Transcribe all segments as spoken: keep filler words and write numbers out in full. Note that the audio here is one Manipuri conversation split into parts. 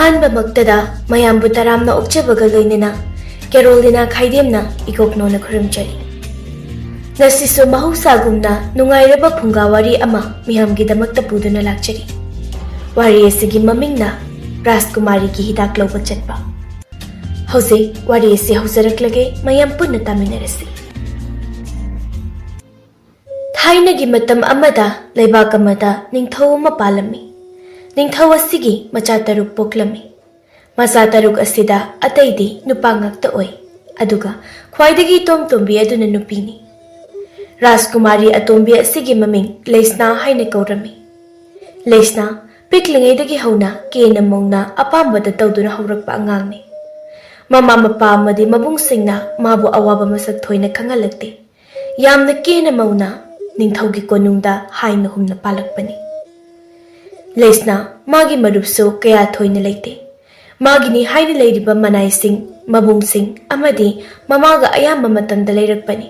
ꯑꯍꯥꯟꯕꯃꯛꯇꯗ ꯃꯌꯥꯝꯕꯨ ꯇꯔꯥꯝꯅ ꯑꯣꯛꯆꯕꯒ ꯂꯣꯏꯅꯅ ꯀꯦꯔꯣꯂꯤꯅꯥ ꯈꯥꯏꯗꯦꯝꯅ ꯏꯀꯣꯛꯅꯣꯅ ꯈꯨꯔꯨꯝꯖꯔꯤ꯫ ꯉꯁꯤꯁꯨ ꯃꯍꯧꯁꯥꯒꯨꯝꯅ ꯅꯨꯡꯉꯥꯏꯔꯕ ꯐꯨꯡꯒꯥ ꯋꯥꯔꯤ ꯑꯃ ꯃꯤꯌꯥꯝꯒꯤꯗꯃꯛꯇ ꯄꯨꯗꯨꯅ ꯂꯥꯛꯆꯔꯤ꯫ ꯋꯥꯔꯤ ꯑꯁꯤꯒꯤ ꯃꯃꯤꯡꯅ ꯔꯥꯖꯀꯨꯃꯥꯔꯤꯒꯤ ꯍꯤꯗꯥꯛ ꯂꯧꯕ ꯆꯠꯄ꯫ ꯍꯧꯖꯤꯛ ꯋꯥꯔꯤ ꯑꯁꯤ ꯍꯧꯖꯔꯛꯂꯒꯦ, ꯃꯌꯥꯝ ꯄꯨꯟꯅ ꯇꯥꯃꯤꯟꯅꯔꯁꯤ꯫ ꯊꯥꯏꯅꯒꯤ ꯃꯇꯝ ꯑꯃꯗ ꯂꯩꯕꯥꯛ ꯑꯃꯗ ꯅꯤꯡꯊꯧ ꯑꯃ ꯄꯥꯜꯂꯝꯃꯤ꯫ ꯅꯤꯡꯊꯧ ꯑꯁꯤꯒꯤ ꯃꯆꯥ ꯇꯔꯨꯛ ꯄꯣꯛꯂꯝꯃꯤ꯫ ꯃꯆꯥ ꯇꯔꯨꯛ ꯑꯁꯤꯗ ꯑꯇꯩꯗꯤ ꯅꯨꯄꯥ ꯉꯥꯛꯇ ꯑꯣꯏ, ꯑꯗꯨꯒ ꯈ꯭ꯋꯥꯏꯗꯒꯤ ꯏꯇꯣꯝ ꯇꯣꯝꯕꯤ ꯑꯗꯨꯅ ꯅꯨꯄꯤꯅꯤ꯫ ꯔꯥꯖꯀꯨꯃꯥꯔꯤ ꯑꯇꯣꯝꯕꯤ ꯑꯁꯤꯒꯤ ꯃꯃꯤꯡ ꯂꯩꯁꯅꯥ ꯍꯥꯏꯅ ꯀꯧꯔꯝꯃꯤ꯫ ꯂꯩꯁꯅꯥ ꯄꯤꯛꯂꯤꯉꯩꯗꯒꯤ ꯍꯧꯅ ꯀꯦꯅ ꯃꯧꯅ ꯑꯄꯥꯝꯕꯗ ꯇꯧꯗꯨꯅ ꯍꯧꯔꯛꯄ ꯑꯉꯥꯡꯅꯤ꯫ ꯃꯃꯥ ꯃꯄꯥ ꯑꯃꯗꯤ ꯃꯕꯨꯡꯁꯤꯡꯅ ꯃꯥꯕꯨ ꯑꯋꯥꯕ ꯃꯁꯛ ꯊꯣꯏꯅ ꯈꯪꯍꯜꯂꯛꯇꯦ꯫ ꯌꯥꯝꯅ ꯀꯦꯅ ꯃꯧꯅ ꯅꯤꯡꯊꯧꯒꯤ ꯀꯣꯅꯨꯡꯗ ꯍꯥꯏꯅ ꯍꯨꯝꯅ ꯄꯥꯜꯂꯛꯄꯅꯤ꯫ ꯂꯩꯁꯅꯥ ꯃꯥꯒꯤ ꯃꯔꯨꯞꯁꯨ ꯀꯌꯥ ꯊꯣꯏꯅ ꯂꯩꯇꯦ꯫ ꯃꯥꯒꯤꯅꯤ ꯍꯥꯏꯅ ꯂꯩꯔꯤꯕ ꯃꯅꯥꯏꯁꯤꯡ, ꯃꯕꯨꯡꯁꯤꯡ ꯑꯃꯗꯤ ꯃꯃꯥꯒ ꯑꯌꯥꯝꯕ ꯃꯇꯝꯗ ꯂꯩꯔꯛꯄꯅꯤ꯫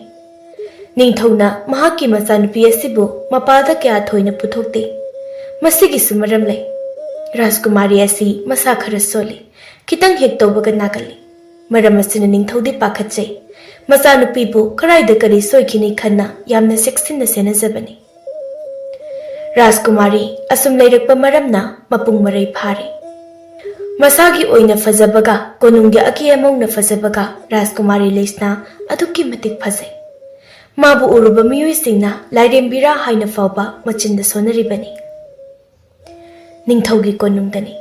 ꯅꯤꯡꯊꯧꯅ ꯃꯍꯥꯛꯀꯤ ꯃꯆꯥꯅꯨꯄꯤ ꯑꯁꯤꯕꯨ ꯃꯄꯥꯜꯗ ꯀꯌꯥ ꯊꯣꯏꯅ ꯄꯨꯊꯣꯛꯇꯦ꯫ ꯃꯁꯤꯒꯤꯁꯨ ꯃꯔꯝ ꯂꯩ꯫ ꯔꯥꯖꯀꯨꯃꯥꯔꯤ ꯑꯁꯤ ꯃꯁꯥ ꯈꯔ ꯁꯣꯜꯂꯤ, ꯈꯤꯇꯪ ꯍꯦꯛ ꯇꯧꯕꯒ ꯅꯥꯒꯜꯂꯤ꯫ ꯃꯔꯝ ꯑꯁꯤꯅ ꯅꯤꯡꯊꯧꯗꯤ ꯄꯥꯈꯠꯆꯩ꯫ ꯃꯆꯥꯅꯨꯄꯤꯕꯨ ꯀꯗꯥꯏꯗ ꯀꯔꯤ ꯁꯣꯏꯈꯤꯅꯤ ꯈꯟꯅ ꯌꯥꯝꯅ ꯆꯦꯛꯁꯤꯟꯅ ꯁꯦꯟꯅꯖꯕꯅꯤ꯫ ꯔꯥꯖꯀꯨꯃꯥꯔꯤ ꯑꯁꯨꯝ ꯂꯩꯔꯛꯄ ꯃꯔꯝꯅ ꯃꯄꯨꯡ ꯃꯔꯩ ꯐꯥꯔꯦ꯫ ꯃꯁꯥꯒꯤ ꯑꯣꯏꯅ ꯐꯖꯕꯒ ꯀꯣꯅꯨꯡꯒꯤ ꯑꯀꯦ ꯑꯃꯧꯅ ꯐꯖꯕꯒ ꯔꯥꯖꯀꯨꯃꯥꯔꯤ ꯂꯩꯁꯅꯥ ꯑꯗꯨꯛꯀꯤ ꯃꯇꯤꯛ ꯐꯖꯩ꯫ ꯃꯥꯕꯨ ꯎꯔꯨꯕ ꯃꯤꯑꯣꯏꯁꯤꯡꯅ ꯂꯥꯏꯔꯦꯝꯕꯤꯔꯥ ꯍꯥꯏꯅ ꯐꯥꯎꯕ ꯃꯆꯤꯟꯗ ꯁꯣꯟꯅꯔꯤꯕꯅꯤ꯫ ꯅꯤꯡꯊꯧꯒꯤ ꯀꯣꯅꯨꯡꯗꯅꯤ꯫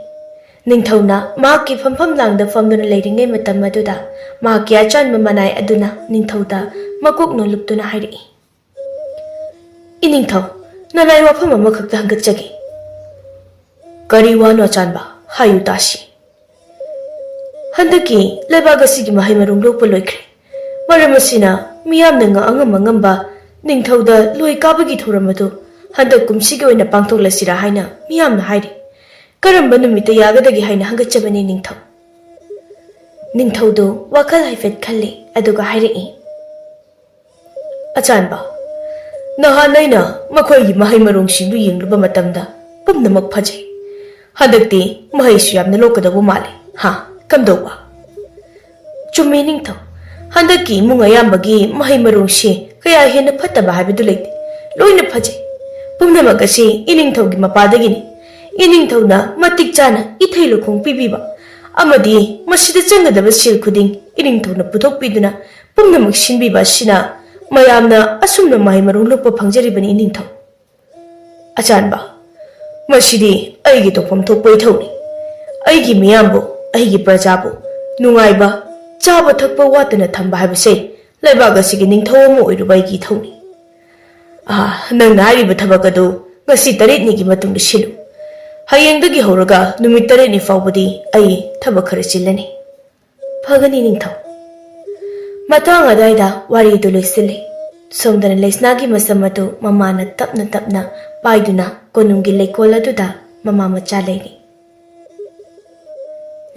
ꯅꯤꯡꯊꯧꯅ ꯃꯍꯥꯛꯀꯤ ꯐꯝꯐꯝ ꯂꯥꯡꯗ ꯐꯝꯗꯨꯅ ꯂꯩꯔꯤꯉꯩ ꯃꯇꯝ ꯑꯗꯨꯗ ꯃꯍꯥꯛꯀꯤ ꯑꯆꯥꯟꯕ ꯃꯅꯥꯏ ꯑꯗꯨꯅ ꯅꯤꯡꯊꯧꯗ ꯃꯀꯣꯛ ꯅꯣꯜꯂꯨꯛꯇꯨꯅ ꯍꯥꯏꯔꯛꯏ, "ꯏꯅꯤꯡꯊꯧ, ꯅꯅꯥꯏ ꯋꯥꯐꯝ ꯑꯃꯈꯛꯇ ꯍꯪꯒꯠꯆꯒꯦ꯫" "ꯀꯔꯤ ꯋꯥꯅꯣ ꯑꯆꯥꯟꯕ? ꯍꯥꯏꯌꯨ ꯇꯥꯁꯤ꯫" "ꯍꯟꯗꯛꯀꯤ ꯂꯩꯕꯥꯛ ꯑꯁꯤꯒꯤ ꯃꯍꯩ ꯃꯔꯣꯡ ꯂꯣꯛꯄ ꯂꯣꯏꯈ꯭ꯔꯦ꯫ ꯃꯔꯝ ꯑꯁꯤꯅ ꯃꯤꯌꯥꯝꯅ ꯉ-, ꯑꯉꯝ ꯑꯉꯝꯕ ꯅꯤꯡꯊꯧꯗ ꯂꯣꯏ ꯀꯥꯕꯒꯤ ꯊꯧꯔꯝ ꯑꯗꯨ ꯍꯟꯗꯛ ꯀꯨꯝꯁꯤꯒꯤ ꯑꯣꯏꯅ ꯄꯥꯡꯊꯣꯛꯂꯁꯤꯔꯥ ꯍꯥꯏꯅ ꯃꯤꯌꯥꯝꯅ ꯍꯥꯏꯔꯤ꯫ ꯀꯔꯝꯕ ꯅꯨꯃꯤꯠꯇ ꯌꯥꯒꯗꯒꯦ ꯍꯥꯏꯅ ꯍꯪꯒꯠꯆꯕꯅꯤ ꯅꯤꯡꯊꯧ꯫" ꯅꯤꯡꯊꯧꯗꯨ ꯋꯥꯈꯜ ꯍꯥꯏꯐꯦꯠ ꯈꯜꯂꯤ, ꯑꯗꯨꯒ ꯍꯥꯏꯔꯛꯏ, "ꯑꯆꯥꯟꯕ, ꯅꯍꯥꯟ ꯑꯩꯅ ꯃꯈꯣꯏꯒꯤ ꯃꯍꯩ ꯃꯔꯣꯡꯁꯤꯡꯗꯨ ꯌꯦꯡꯂꯨꯕ ꯃꯇꯝꯗ ꯄꯨꯝꯅꯃꯛ ꯐꯖꯩ꯫ ꯍꯟꯗꯛꯇꯤ ꯃꯍꯩꯁꯨ ꯌꯥꯝꯅ ꯂꯣꯛꯀꯗꯧꯕ ꯃꯥꯜꯂꯦ꯫ ꯍꯥ, ꯀꯝꯗꯧꯕ? ꯆꯨꯝꯃꯤ ꯅꯤꯡꯊꯧ, ꯍꯟꯗꯛꯀꯤ ꯏꯃꯨꯡ ꯑꯌꯥꯝꯕꯒꯤ ꯃꯍꯩ ꯃꯔꯣꯡꯁꯤ ꯀꯌꯥ ꯍꯦꯟꯅ ꯐꯠꯇꯕ ꯍꯥꯏꯕꯗꯨ ꯂꯩꯇꯦ꯫ ꯂꯣꯏꯅ ꯐꯖꯩ꯫ ꯄꯨꯝꯅꯃꯛ ꯑꯁꯤ ꯏꯅꯤꯡꯊꯧꯒꯤ ꯃꯄꯥꯗꯒꯤꯅꯤ꯫ ꯏꯅꯤꯡꯊꯧꯅ ꯃꯇꯤꯛ ꯆꯥꯅ ꯏꯊꯩ ꯂꯧꯈꯣꯡ ꯄꯤꯕꯤꯕ ꯑꯃꯗꯤ ꯃꯁꯤꯗ ꯆꯪꯒꯗꯕ ꯁꯦꯜ ꯈꯨꯗꯤꯡ ꯏꯅꯤꯡꯊꯧꯅ ꯄꯨꯊꯣꯛꯄꯤꯗꯨꯅ ꯄꯨꯝꯅꯃꯛ ꯁꯤꯟꯕꯤꯕ ꯑꯁꯤꯅ ꯃꯌꯥꯝꯅ ꯑꯁꯨꯝꯅ ꯃꯍꯩ ꯃꯔꯣꯡ ꯂꯣꯛꯄ ꯐꯪꯖꯔꯤꯕꯅꯤ ꯏꯅꯤꯡꯊꯧ꯫ ꯑꯆꯥꯟꯕ, ꯃꯁꯤꯗꯤ ꯑꯩꯒꯤ ꯇꯧꯐꯝ ꯊꯣꯛꯄ ꯏꯊꯧꯅꯤ꯫ ꯑꯩꯒꯤ ꯃꯤꯌꯥꯝꯕꯨ, ꯑꯩꯒꯤ ꯄ꯭ꯔꯖꯥꯕꯨ ꯅꯨꯡꯉꯥꯏꯕ, ꯆꯥꯕ ꯊꯛꯄ ꯋꯥꯠꯇꯅ ꯊꯝꯕ ꯍꯥꯏꯕꯁꯦ ꯂꯩꯕꯥꯛ ꯑꯁꯤꯒꯤ ꯅꯤꯡꯊꯧ ꯑꯃ ꯑꯣꯏꯔꯨꯕ ꯑꯩꯒꯤ ꯏꯊꯧꯅꯤ꯫ ꯑꯥ, ꯅꯪꯅ ꯍꯥꯏꯔꯤꯕ ꯊꯕꯛ ꯑꯗꯨ ꯉꯁꯤ ꯇꯔꯦꯠꯅꯤꯒꯤ ꯃꯇꯨꯡꯗ ꯁꯤꯜꯂꯨ꯫ ꯍꯌꯦꯡꯗꯒꯤ ꯍꯧꯔꯒ ꯅꯨꯃꯤꯠ ꯇꯔꯦꯠꯅꯤ ꯐꯥꯎꯕꯗꯤ ꯑꯩ ꯊꯕꯛ ꯈꯔ ꯆꯤꯜꯂꯅꯤ꯫ ꯐꯒꯅꯤ ꯅꯤꯡꯊꯧ꯫ ꯃꯇꯥꯡ ꯑꯗꯨꯋꯥꯏꯗ ꯋꯥꯔꯤꯗꯨ ꯂꯣꯏꯁꯤꯜꯂꯤ꯫ ꯁꯣꯝꯗꯅ ꯂꯩꯁꯅꯥꯒꯤ ꯃꯁꯝ ꯑꯗꯨ ꯃꯃꯥꯅ ꯇꯞꯅ ꯇꯞꯅ ꯄꯥꯏꯗꯨꯅ ꯀꯣꯅꯨꯡꯒꯤ ꯂꯩꯀꯣꯜ ꯑꯗꯨꯗ ꯃꯃꯥ ꯃꯆꯥ ꯂꯩꯔꯤ꯫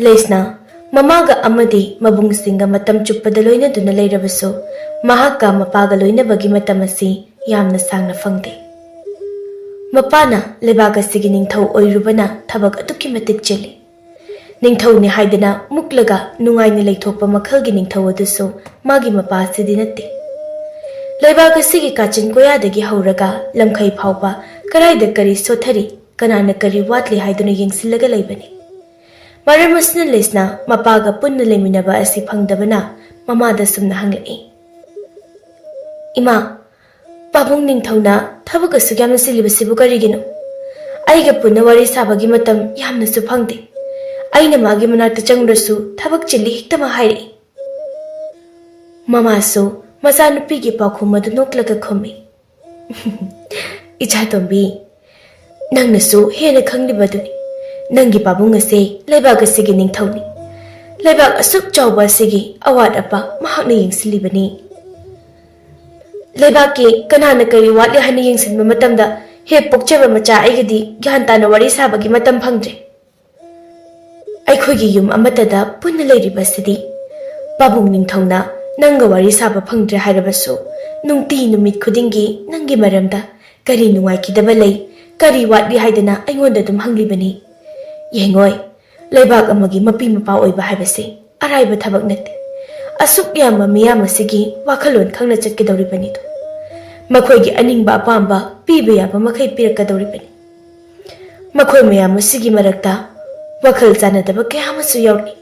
ꯂꯩꯁꯅꯥ, ꯃꯃꯥꯒ ꯑꯃꯗꯤ ꯃꯕꯨꯡꯁꯤꯡꯒ ꯃꯇꯝ ꯆꯨꯞꯄꯗ ꯂꯣꯏꯅꯗꯨꯅ ꯂꯩꯔꯕꯁꯨ, ꯃꯍꯥꯛꯀ ꯃꯄꯥꯒ ꯂꯣꯏꯅꯕꯒꯤ ꯃꯇꯝ ꯑꯁꯤ ꯌꯥꯝꯅ ꯁꯥꯡꯅ ꯐꯪꯗꯦ꯫ ꯃꯄꯥꯅ ꯂꯩꯕꯥꯛ ꯑꯁꯤꯒꯤ ꯅꯤꯡꯊꯧ ꯑꯣꯏꯔꯨꯕꯅ ꯊꯕꯛ ꯑꯗꯨꯛꯀꯤ ꯃꯇꯤꯛ ꯆꯤꯜꯂꯤ꯫ ꯅꯤꯡꯊꯧꯅꯤ ꯍꯥꯏꯗꯅ ꯃꯨꯛꯂꯒ ꯅꯨꯡꯉꯥꯏꯅ ꯂꯩꯊꯣꯛꯄ ꯃꯈꯜꯒꯤ ꯅꯤꯡꯊꯧ ꯑꯗꯨꯁꯨ ꯃꯥꯒꯤ ꯃꯄꯥ ꯑꯁꯤꯗꯤ ꯅꯠꯇꯦ꯫ ꯂꯩꯕꯥꯛ ꯑꯁꯤꯒꯤ ꯀꯥꯆꯤꯟ ꯀꯣꯌꯥꯗꯒꯤ ꯍꯧꯔꯒ ꯂꯝꯈꯩ ꯐꯥꯎꯕ ꯀꯗꯥꯏꯗ ꯀꯔꯤ ꯁꯣꯠꯊꯔꯤ, ꯀꯅꯥꯅ ꯀꯔꯤ ꯋꯥꯠꯂꯤ ꯍꯥꯏꯗꯨꯅ ꯌꯦꯡꯁꯤꯜꯂꯒ ꯂꯩꯕꯅꯤ꯫ ꯃꯔꯝ ꯑꯁꯤꯅ ꯂꯩꯁꯅꯥ ꯃꯄꯥꯒ ꯄꯨꯟꯅ ꯂꯩꯃꯤꯟꯅꯕ ꯑꯁꯤ ꯐꯪꯗꯕꯅ ꯃꯃꯥꯗ ꯁꯨꯝꯅ ꯍꯪꯂꯛꯏ, "ꯏꯃꯥ, ꯄꯥꯕꯨꯡ ꯅꯤꯡꯊꯧꯅ ꯊꯕꯛ ꯑꯁꯨꯛ ꯌꯥꯝꯅ ꯆꯤꯜꯂꯤꯕꯁꯤꯕꯨ ꯀꯔꯤꯒꯤꯅꯣ? ꯑꯩꯒ ꯄꯨꯟꯅ ꯋꯥꯔꯤ ꯁꯥꯕꯒꯤ ꯃꯇꯝ ꯌꯥꯝꯅꯁꯨ ꯐꯪꯗꯦ꯫ ꯑꯩꯅ ꯃꯥꯒꯤ ꯃꯅꯥꯛꯇ ꯆꯪꯂꯨꯔꯁꯨ ꯊꯕꯛ ꯆꯤꯜꯂꯤ ꯍꯦꯛꯇꯃꯛ ꯍꯥꯏꯔꯛꯏ"꯫ ꯃꯃꯥꯁꯨ ꯃꯆꯥꯅꯨꯄꯤꯒꯤ ꯄꯥꯎꯈꯨꯝ ꯑꯗꯨ ꯅꯣꯛꯂꯒ ꯈꯨꯝꯃꯤ, "ꯏꯆꯥꯇꯣꯝꯕꯤ, ꯅꯪꯅꯁꯨ ꯍꯦꯟꯅ ꯈꯪꯂꯤꯕꯗꯨꯅꯤ꯫ ꯅꯪꯒꯤ ꯄꯥꯕꯨꯡ ꯑꯁꯦ ꯂꯩꯕꯥꯛ ꯑꯁꯤꯒꯤ ꯅꯤꯡꯊꯧꯅꯤ꯫ ꯂꯩꯕꯥꯛ ꯑꯁꯨꯛ ꯆꯥꯎꯕ ꯑꯁꯤꯒꯤ ꯑꯋꯥꯠ ꯑꯄꯥ ꯃꯍꯥꯛꯅ ꯌꯦꯡꯁꯤꯜꯂꯤꯕꯅꯤ꯫ ꯂꯩꯕꯥꯛꯀꯤ ꯀꯅꯥꯅ ꯀꯔꯤ ꯋꯥꯠꯂꯤ ꯍꯥꯏꯅ ꯌꯦꯡꯁꯤꯟꯕ ꯃꯇꯝꯗ ꯍꯦꯛ ꯄꯣꯛꯆꯕ ꯃꯆꯥ ꯑꯩꯒꯗꯤ ꯒ꯭ꯌꯥꯟ ꯇꯥꯅ ꯋꯥꯔꯤ ꯁꯥꯕꯒꯤ ꯃꯇꯝ ꯐꯪꯗ꯭ꯔꯦ꯫ ꯑꯩꯈꯣꯏꯒꯤ ꯌꯨꯝ ꯑꯃꯠꯇꯗ ꯄꯨꯟꯅ ꯂꯩꯔꯤꯕꯁꯤꯗꯤ ꯄꯥꯕꯨꯡ ꯅꯤꯡꯊꯧꯅ ꯅꯪꯒ ꯋꯥꯔꯤ ꯁꯥꯕ ꯐꯪꯗ꯭ꯔꯦ ꯍꯥꯏꯔꯕꯁꯨ, ꯅꯨꯡꯇꯤ ꯅꯨꯃꯤꯠ ꯈꯨꯗꯤꯡꯒꯤ ꯅꯪꯒꯤ ꯃꯔꯝꯗ ꯀꯔꯤ ꯅꯨꯡꯉꯥꯏꯈꯤꯗꯕ ꯂꯩ, ꯀꯔꯤ ꯋꯥꯠꯂꯤ ꯍꯥꯏꯗꯅ ꯑꯩꯉꯣꯟꯗ ꯑꯗꯨꯝ ꯍꯪꯂꯤꯕꯅꯤ"꯫ ꯌꯦꯡꯉꯣꯏ, ꯂꯩꯕꯥꯛ ꯑꯃꯒꯤ ꯃꯄꯤ ꯃꯄꯥ ꯑꯣꯏꯕ ꯍꯥꯏꯕꯁꯤ ꯑꯔꯥꯏꯕ ꯊꯕꯛ ꯅꯠꯇꯦ꯫ ꯑꯁꯨꯛ ꯌꯥꯝꯕ ꯃꯤꯌꯥꯝ ꯑꯁꯤꯒꯤ ꯋꯥꯈꯜꯂꯣꯟ ꯈꯪꯅ ꯆꯠꯀꯗꯧꯔꯤꯕꯅꯤꯗꯣ꯫ ꯃꯈꯣꯏꯒꯤ ꯑꯅꯤꯡꯕ ꯑꯄꯥꯝꯕ ꯄꯤꯕ ꯌꯥꯕ ꯃꯈꯩ ꯄꯤꯔꯛꯀꯗꯧꯔꯤꯕꯅꯤ꯫ ꯃꯈꯣꯏ ꯃꯌꯥꯝ ꯑꯁꯤꯒꯤ ꯃꯔꯛꯇ ꯋꯥꯈꯜ ꯆꯥꯟꯅꯗꯕ ꯀꯌꯥ ꯑꯃꯁꯨ ꯌꯥꯎꯔꯛꯏ꯫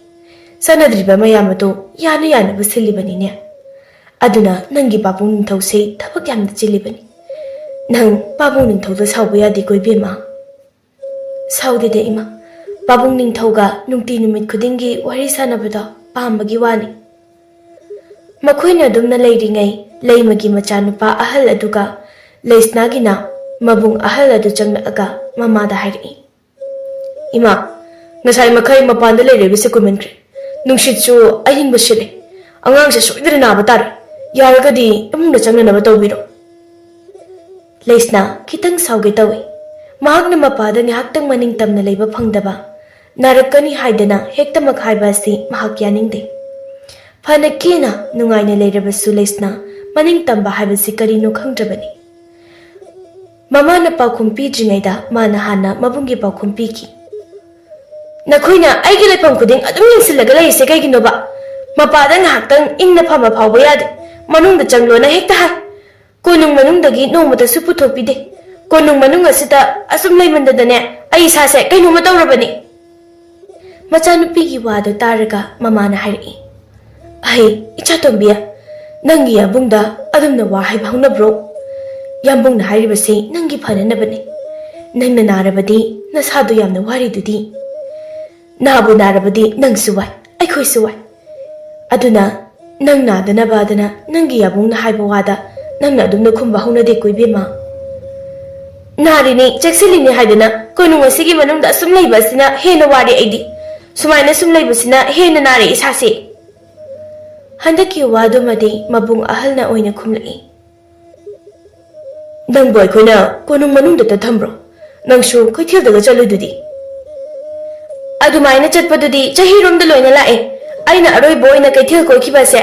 ꯆꯥꯟꯅꯗ꯭ꯔꯤꯕ ꯃꯌꯥꯝ ꯑꯗꯨ ꯌꯥꯅ ꯌꯥꯅꯕ ꯁꯤꯜꯂꯤꯕꯅꯤꯅꯦ꯫ ꯑꯗꯨꯅ ꯅꯪꯒꯤ ꯄꯥꯕꯨꯡ ꯅꯤꯡꯊꯧꯁꯦ ꯊꯕꯛ ꯌꯥꯝꯅ ꯆꯤꯜꯂꯤꯕꯅꯤ꯫ ꯅꯪ ꯄꯥꯕꯨꯡ ꯅꯤꯡꯊꯧꯗ ꯁꯥꯎꯕ ꯌꯥꯗꯦꯀꯣ ꯏꯕꯦꯝꯃ꯫ ꯁꯥꯎꯗꯦꯗ ꯏꯃꯥ, ꯄꯥꯕꯨꯡ ꯅꯤꯡꯊꯧꯒ ꯅꯨꯡꯇꯤ ꯅꯨꯃꯤꯠ ꯈꯨꯗꯤꯡꯒꯤ ꯋꯥꯔꯤ ꯁꯥꯟꯅꯕꯗꯣ ꯄꯥꯝꯕꯒꯤ ꯋꯥꯅꯤ꯫ ꯃꯈꯣꯏꯅ ꯑꯗꯨꯝꯅ ꯂꯩꯔꯤꯉꯩ ꯂꯩꯃꯒꯤ ꯃꯆꯥꯅꯨꯄꯥ ꯑꯍꯜ ꯑꯗꯨꯒ ꯂꯩꯁꯅꯥꯒꯤꯅ ꯃꯕꯨꯡ ꯑꯍꯜ ꯑꯗꯨ ꯆꯪꯂꯛꯑꯒ ꯃꯃꯥꯗ ꯍꯥꯏꯔꯛꯏ, "ꯏꯃꯥ, ꯉꯁꯥꯏ ꯃꯈꯩ ꯃꯄꯥꯟꯗ ꯂꯩꯔꯤꯕꯁꯦ ꯀꯨꯝꯍꯟꯈ꯭ꯔꯦ꯫ ꯅꯨꯡꯁꯤꯠꯁꯨ ꯑꯏꯪꯕ ꯁꯤꯠꯂꯦ꯫ ꯑꯉꯥꯡꯁꯦ ꯁꯣꯏꯗꯅ ꯅꯥꯕ ꯇꯥꯔꯦ꯫ ꯌꯥꯔꯒꯗꯤ ꯏꯃꯨꯡꯗ ꯆꯪꯅꯅꯕ ꯇꯧꯕꯤꯔꯣ꯫" ꯂꯩꯁꯅꯥ ꯈꯤꯇꯪ ꯁꯥꯎꯒꯦ ꯇꯧꯏ꯫ ꯃꯍꯥꯛꯅ ꯃꯄꯥꯗ ꯉꯥꯏꯍꯥꯛꯇꯪ ꯃꯅꯤꯡ ꯇꯝꯅ ꯂꯩꯕ ꯐꯪꯗꯕ, ꯅꯥꯔꯛꯀꯅꯤ ꯍꯥꯏꯗꯅ ꯍꯦꯛꯇꯃꯛ ꯍꯥꯏꯕ ꯑꯁꯤ ꯃꯍꯥꯛ ꯌꯥꯅꯤꯡꯗꯦ꯫ ꯐꯅ ꯀꯦꯅ ꯅꯨꯡꯉꯥꯏꯅ ꯂꯩꯔꯕꯁꯨ ꯂꯩꯁꯅꯥ ꯃꯅꯤꯡ ꯇꯝꯕ ꯍꯥꯏꯕꯁꯤ ꯀꯔꯤꯅꯣ ꯈꯪꯗ꯭ꯔꯕꯅꯤ꯫ ꯃꯃꯥꯅ ꯄꯥꯎꯈꯨꯝ ꯄꯤꯗ꯭ꯔꯤꯉꯩꯗ ꯃꯥꯅ ꯍꯥꯟꯅ ꯃꯕꯨꯡꯒꯤ ꯄꯥꯎꯈꯨꯝ ꯄꯤꯈꯤ꯫ "ꯅꯈꯣꯏꯅ ꯑꯩꯒꯤ ꯂꯩꯐꯝ ꯈꯨꯗꯤꯡ ꯑꯗꯨꯝ ꯌꯦꯡꯁꯤꯜꯂꯒ ꯂꯩꯔꯤꯁꯦ ꯀꯩꯒꯤꯅꯣꯕ? ꯃꯄꯥꯗ ꯉꯥꯏꯍꯥꯛꯇꯪ ꯏꯪꯅ ꯐꯝꯕ ꯐꯥꯎꯕ ꯌꯥꯗꯦ꯫ ꯃꯅꯨꯡꯗ ꯆꯪꯂꯣꯅ ꯍꯦꯛꯇ ꯍꯥꯏ꯫ ꯀꯣꯅꯨꯡ ꯃꯅꯨꯡꯗꯒꯤ ꯅꯣꯡꯃꯇꯁꯨ ꯄꯨꯊꯣꯛꯄꯤꯗꯦ꯫ ꯀꯣꯅꯨꯡ ꯃꯅꯨꯡ ꯑꯁꯤꯗ ꯑꯁꯨꯝ ꯂꯩꯃꯟꯗꯗꯅꯦ ꯑꯩ ꯏꯁꯥꯁꯦ ꯀꯩꯅꯣꯝꯃ ꯇꯧꯔꯕꯅꯤ꯫" ꯃꯆꯥꯅꯨꯄꯤꯒꯤ ꯋꯥꯗꯨ ꯇꯥꯔꯒ ꯃꯃꯥꯅ ꯍꯥꯏꯔꯛꯏ, "ꯑꯍꯩ, ꯏꯆꯥꯇꯣꯝꯕꯤ, ꯅꯪꯒꯤ ꯌꯥꯕꯨꯡꯗ ꯑꯗꯨꯝꯅ ꯋꯥ ꯍꯥꯏꯕ ꯍꯧꯅꯕ꯭ꯔꯣ? ꯌꯥꯝꯕꯨꯡꯅ ꯍꯥꯏꯔꯤꯕꯁꯤ ꯅꯪꯒꯤ ꯐꯅꯅꯕꯅꯤ꯫ ꯅꯪꯅ ꯅꯥꯔꯕꯗꯤ ꯅꯁꯥꯗꯨ ꯌꯥꯝꯅ ꯋꯥꯔꯤꯗꯨꯗꯤ꯫ ꯅꯥꯕꯨ ꯅꯥꯔꯕꯗꯤ ꯅꯪꯁꯨ ꯋꯥꯏ, ꯑꯩꯈꯣꯏꯁꯨ ꯋꯥꯏ꯫ ꯑꯗꯨꯅ ꯅꯪ ꯅꯥꯗꯅꯕ ꯑꯗꯨꯅ ꯅꯪꯒꯤ ꯌꯥꯕꯨꯡꯅ ꯍꯥꯏꯕ ꯋꯥꯗ ꯅꯪꯅ ꯑꯗꯨꯝꯅ ꯈꯨꯝꯕ ꯍꯧꯅꯗꯦꯀꯣ ꯏꯕꯦꯝꯃ꯫ ꯅꯥꯔꯤꯅꯤ, ꯆꯦꯛꯁꯤꯜꯂꯤꯅꯤ ꯍꯥꯏꯗꯅ ꯀꯣꯅꯨꯡ ꯑꯁꯤꯒꯤ ꯃꯅꯨꯡꯗ ꯑꯁꯨꯝ ꯂꯩꯕ ꯑꯁꯤꯅ ꯍꯦꯟꯅ ꯋꯥꯔꯦ ꯑꯩꯗꯤ꯫ ꯁꯨꯃꯥꯏꯅ ꯁꯨꯝ ꯂꯩꯕꯁꯤꯅ ꯍꯦꯟꯅ ꯅꯥꯔꯦ ꯏꯁꯥꯁꯦ꯫" ꯍꯟꯗꯛꯀꯤ ꯋꯥꯗꯨꯃꯗꯤ ꯃꯕꯨꯡ ꯑꯍꯜꯅ ꯑꯣꯏꯅ ꯈꯨꯝꯂꯛꯏ꯫ "ꯅꯪꯕꯨ ꯑꯩꯈꯣꯏꯅ ꯀꯣꯅꯨꯡ ꯃꯅꯨꯡꯗꯇ ꯊꯝꯕ꯭ꯔꯣ? ꯅꯪꯁꯨ ꯀꯩꯊꯦꯜꯗꯒ ꯆꯠꯂꯨꯗꯨꯗꯤ?" "ꯑꯗꯨꯃꯥꯏꯅ ꯆꯠꯄꯗꯨꯗꯤ ꯆꯍꯤꯔꯣꯝꯗ ꯂꯣꯏꯅ ꯂꯥꯛꯑꯦ꯫ ꯑꯩꯅ ꯑꯔꯣꯏꯕ ꯑꯣꯏꯅ ꯀꯩꯊꯦꯜ ꯀꯣꯏꯈꯤꯕꯁꯦ